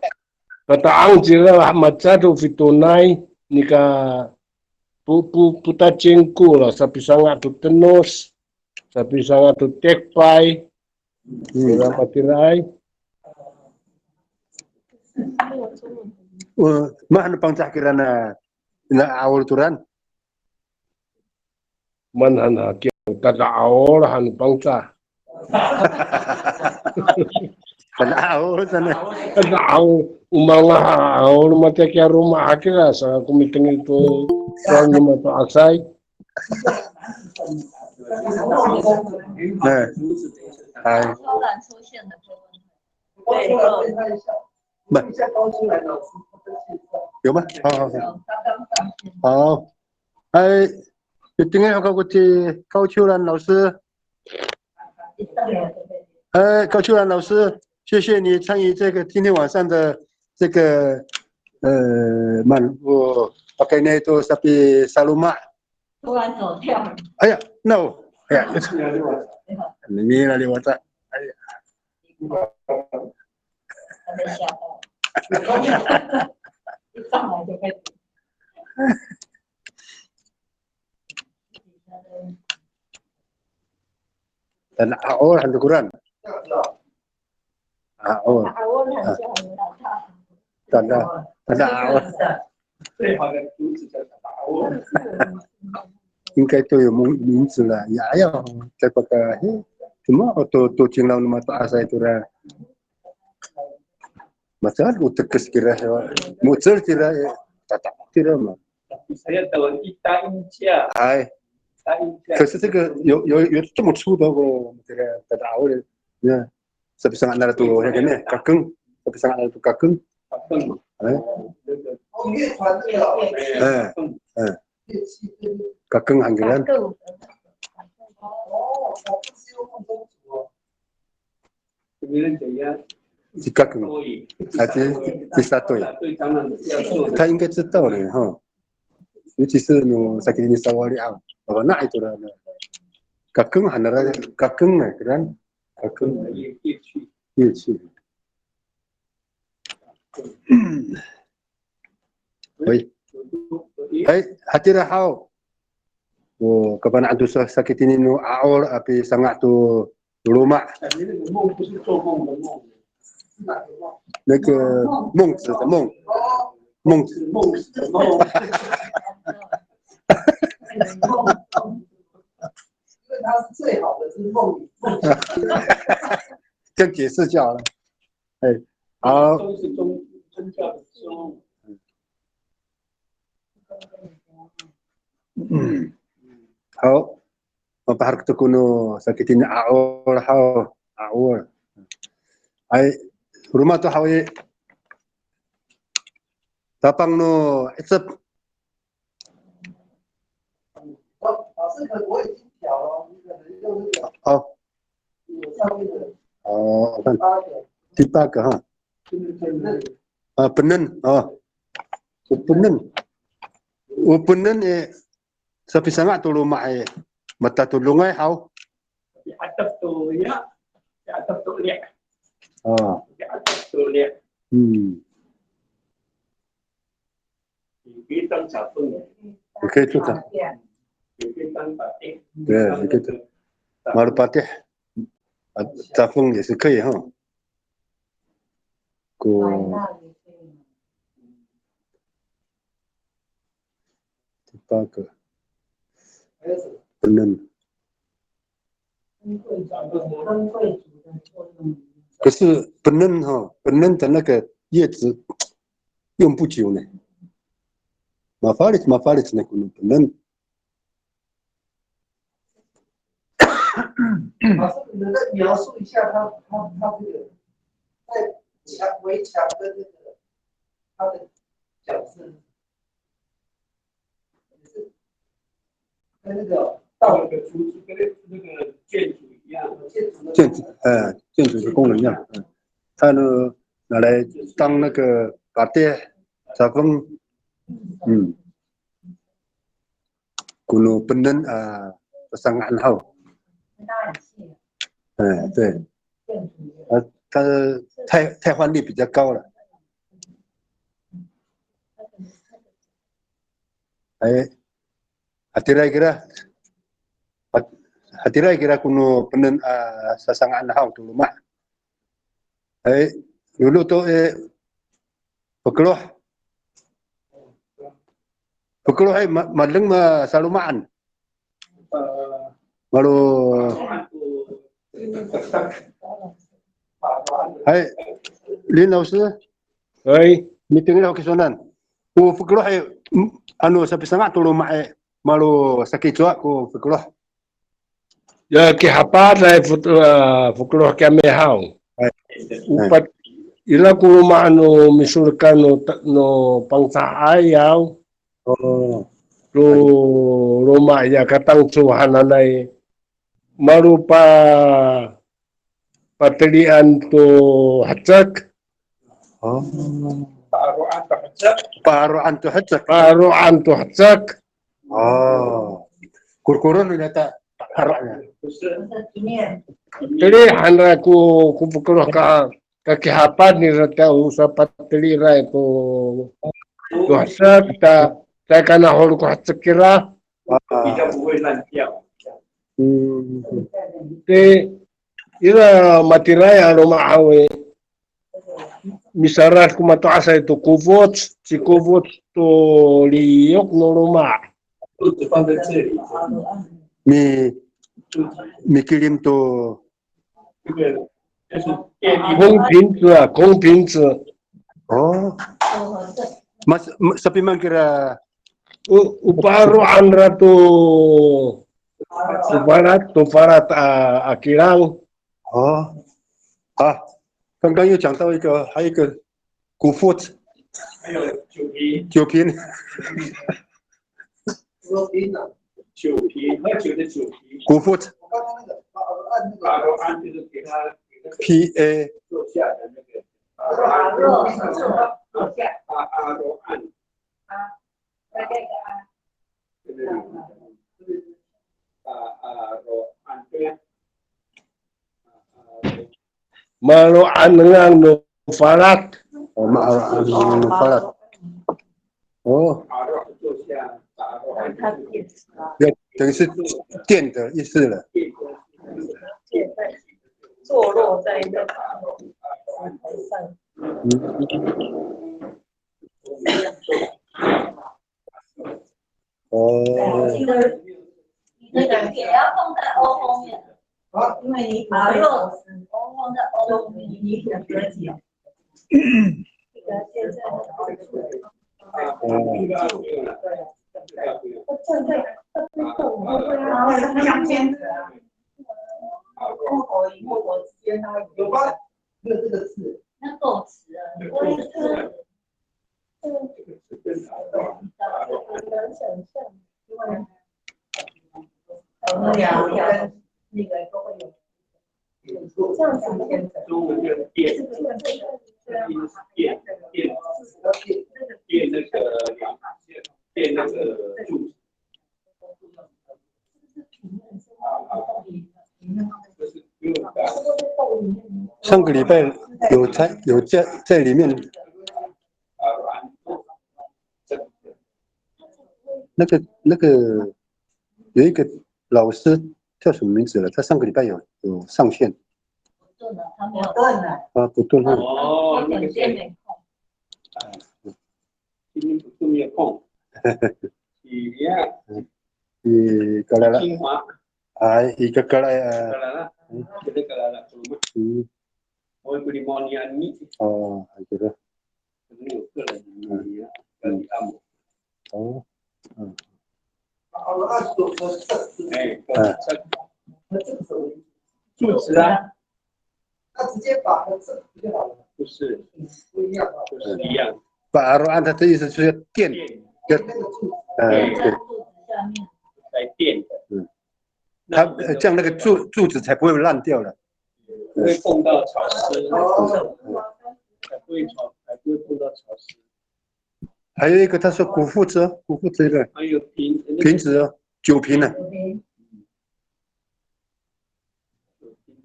kata'ang cira macad to fitonay, nika po po potacingko la, sapisanga' to tenos, sapisanga' to tekpay, hmm, cira matiraay. O, mahaen no Pangcah kira na, na 'aol to ran. Maan han hakiya, tada'aol han Pangcah. Tada'aol sanay. Tada'aol, o manga'aol matiya kiya roma hakira, saka ko mitengil to, sowal no mato'asay. Hay. 有吗？好好好。好。哎，有听到高秋兰老师？哎，高秋兰老师，谢谢你参与这个今天晚上的这个呃漫步，OK，那都 sapisaloma'。 突然走掉了。哎呀，那我，哎呀，你那里我在，哎呀，他被吓到了。一上来就被 Tada'aol han to koran. A'ol. Tada, tada'aol. 应该都有名名字了。Ya, ya, 这个，嘿，什么，to, to cingraw no mato'asay tora. Masaad o tekes kira, mo^cel kira, eh, tata kira ma. Hay. 可是这个有有有这么粗的哦，这个 tada'aol 呢？Sapisanga' nira to, ya, kakeng. Sapisanga' nira to kakeng. Hay. Hay. Kakeng han kira. Cikaken. 还是 cisatoy. 他应该知道的哈，尤其是 no sakitini sawali a, 那一个人，kakeng 还是 kakeng 啊，kakeng，乐器。喂，哎，hatira haw. O kafana'an to sa sakitini no 'a'ol a pisanga' to loma'. 那个孟子的孟，孟子。这样解释就好了。哎，好。好。 Mapaherek to ko no sakitini 'a'ol haw, 'a'ol. Ay, roma to haw i, tapang no 'icep. 好。哦，我看。第八个哈。啊，penen, 哦。O penen. O penen i, sapisanga' to loma' i, matatodongay haw. Pi'atep to ya, pi'atep to li'. A. Pi'atep to li'. Hmm. Pi'atep cafeng. Pi'atep cafeng. Pi'atep patih. 对，pi'atep. Malo patih. A, cafeng 也是可以哈。Ko 第八个，penen。可是 penen 哈，penen 的那个叶子用不久呢。Mafalic, mafalic 呢，可能 penen。 老师，你能再描述一下他他他这个在墙围墙跟那个他的角色，也是跟那个道那个竹子跟那个建筑一样，建筑的建筑，呃，建筑的功能一样，嗯，它呢拿来当那个 patih, cafeng，嗯。 Ko no penen a pasanga'an haw. 哎，对。啊，它的替替换率比较高了。哎，hatiraay kira. Hatiraay kira ko no penen a sasanga'an haw to loma'. Ay, lolo to i, fokeloh. Fokeloh i, ma, madeng masaloma'an. Malo. Hay, Lin 老师. Hay. Mitengil ako kisonan. Ko fokeloh i, ano sapisanga' to loma' i, malo saki cowa ko fokeloh. Ya kihapaday fo, a, fokeloh kiyami haw. Hay. O pat, ira ko loma' no misolekan no ta, no Pangcah ayaw. O. Lo, loma' ya Katangco hananay. Malo pa, patelian to hecek. O. Pa'aro'an to hecek. Pa'aro'an to hecek. Pa'aro'an to hecek. O. Korkoren no niyata pa'aro'an. Teli han ira ko, ko fokeloh ka, kakihapad nira ta o sapateli ira ko, to hecek ta, ta kanahol ko hecek ira. A. Hmm. Ti, ira matiraay a loma' haw i, misarat ko mato'asay to kofoc, cikofoc to liyok no loma'. Mi, mikilim to 空瓶子 a, 空瓶子. O. Mas, ma, sapimaan kira. O, o pa'aro'an ira to, to falat, to falat a, a kilang. 哦，啊，刚刚又讲到一个，还有一个 kofoc，还有酒瓶。酒瓶。酒瓶啊。酒瓶，喝酒的酒瓶。Kofot。我刚刚那个把按那个 P A。坐下的那个。Aroan。 Maro'an nengneng no falat. 哦，maro'an nengneng no falat. 哦，也等于是垫的意思了。坐落在那个。嗯。 哦。你的笔也要放在 O 后面。啊，因为你把肉，O 放在 O 后面。你比较接近。哦。站在那边动，会不会要中间的啊？ 那够直了，你不会是 中文的垫，是不是？垫，垫，垫那个梁，垫那个柱子。 上个礼拜有在，有在，在里面。那个，那个，有一个老师叫什么名字了？他上个礼拜有，有上线。啊，不对了。哦，那个谁。今天不是没有空。Iya. I Kalala. 清华。 Ay, i Kalala, a. Kalala. Hmm. Kalala, Kalala. Hmm. O, ko limonian ni. O, ay, kira. 可能有个人的limonian, kali amo. 哦，嗯。哎，柱子啊。 他直接把它整合就好了。不是，不一样啊。不是一样。Pa'aro'an 它的意思就是垫，垫。垫，嗯，对。来垫的。嗯。它，呃，这样那个柱，柱子才不会烂掉了。不会碰到潮湿。哦。才不会潮，才不会碰到潮湿。还有一个，他说 kofot 哦，kofot 这个还有瓶，那个瓶子哦，酒瓶呢。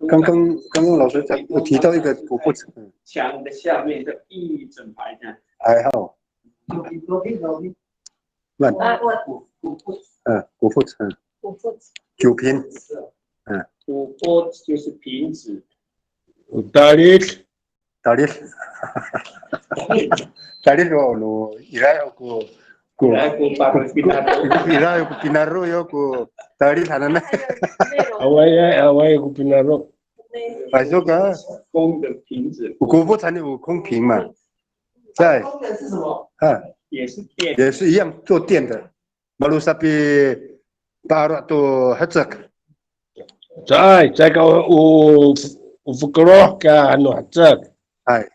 刚刚，刚刚老师讲，有提到一个 kofot，嗯。墙的下面的一整排这样。还好。那，嗯，kofot，嗯。酒瓶。嗯。Kofot 就是瓶子。Talit。 Talit. Talit o, no, ira ko, ko, ira ko paro pinaro. Ira ko pinaro yo ko talit hananay. Awaay, awaay ko pinaro. Ay, so ka. 空的瓶子。Kofot 才有空瓶嘛。在。空的是什么？啊。也是垫。也是一样做垫的。 Malo sapipa'aro' to hecek. Caay, caay ka o, o, o fokeloh ka ano hecek. Hay.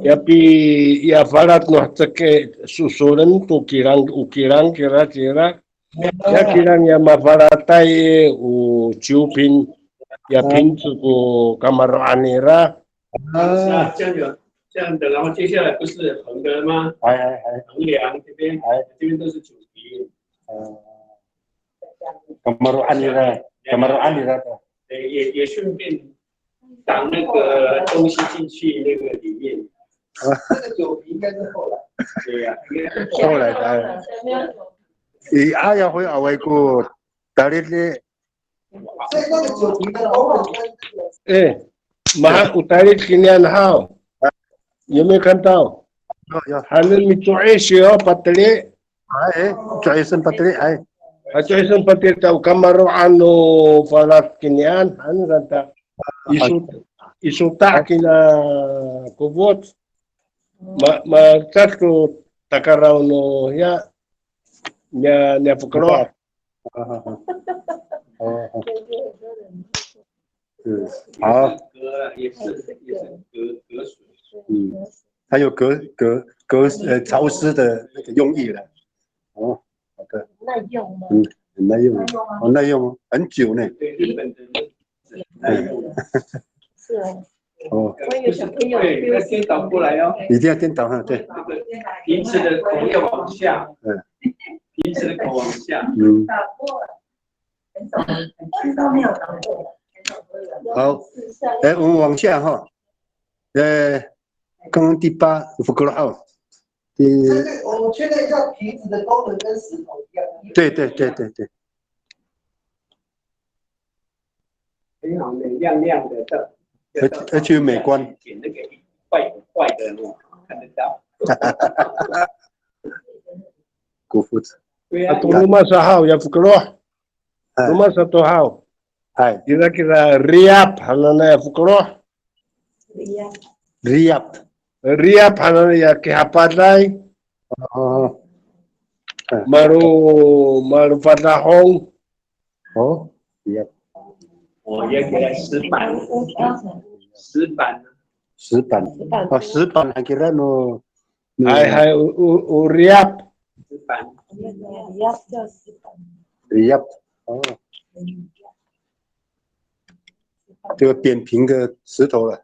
Ya pi, ya falat no hecek i, sosolen to kilang, o kilang kira, kira. Ya kilang ya mafalatay o ciwpin, ya pinco ko kamaro'an nira. 啊。这样有，这样的，然后接下来不是横的吗？哎，哎，哎。横梁这边，哎。这边都是酒瓶。哦。Kamaro'an nira, kamaro'an nira to. 对，也，也顺便挡那个东西进去那个里面。啊。这个酒瓶应该是后来。对呀，应该是后来。后来的。I, a, ya, hoy, awaay ko talit i. 所以那个酒瓶的功能跟那个 E, maha o talit kinian haw. 有没有看到？有，有。Hanen mico'is yo pateli. Ay, co'isen pateli, ay. A, co'isen pateli ta o kamaro'an no falat kinian, hanen saan ta. Iso, iso ta kina kofot. Ma, macad to takaraw no ya, niya, niya fokeloh. 啊，啊，啊。哦，哦。嗯，好。也是，也是隔，隔水。嗯，它有隔，隔，隔，呃，潮湿的那个用意了。哦，好的。耐用吗？嗯。很耐用，很耐用哦，很久呢。对，日本的嗯，是哦，哦，我有小朋友对，要颠倒过来哦。一定要颠倒哈，对，这个瓶子的口要往下，嗯，瓶子的口往下。嗯，很少，很少没有倒过。好，哎，我们往下哈，呃，刚刚第八，fokeloh 哈，第，这个我们确认一下，瓶子的功能跟石头一样。对对对对对，很好呢，亮亮的，这而而且美观。捡那个坏坏的哦，看得到。古夫子，对啊 Ato roma sa haw ya fokeloh. Hay. Roma sato haw. Hay, Kira kira riyap hananay a fokeloh. Iya. riyap. Riyap hananay ya kihapaday. Oh, Malo, malo fadahong. oh, riyap. 我也给它石板，石板，石板，石板哦，石板 han kira no, no Hay, hay, o, o, o riyap. 石板， Iya, 叫石板。 riyap. 哦，这个扁平的石头了，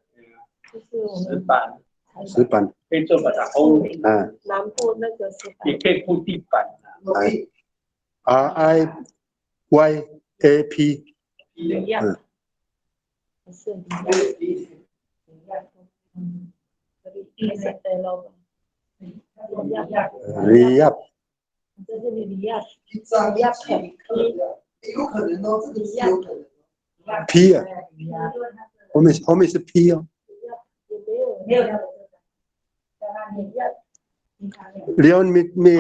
就是我们石板石板，可以做把它烘，嗯，南部那个石板也可以铺地板啊。哎，R I Y A P，一样嗯，不是一样，一样，嗯，还是 L 吧？ riyap，这是 riyap， 一张一起一克的，有可能哦，这个是有可能。 P 啊，后面后面是 P 哦。也没有没有 riyap。 Liyawen mi, mi,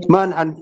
maan han,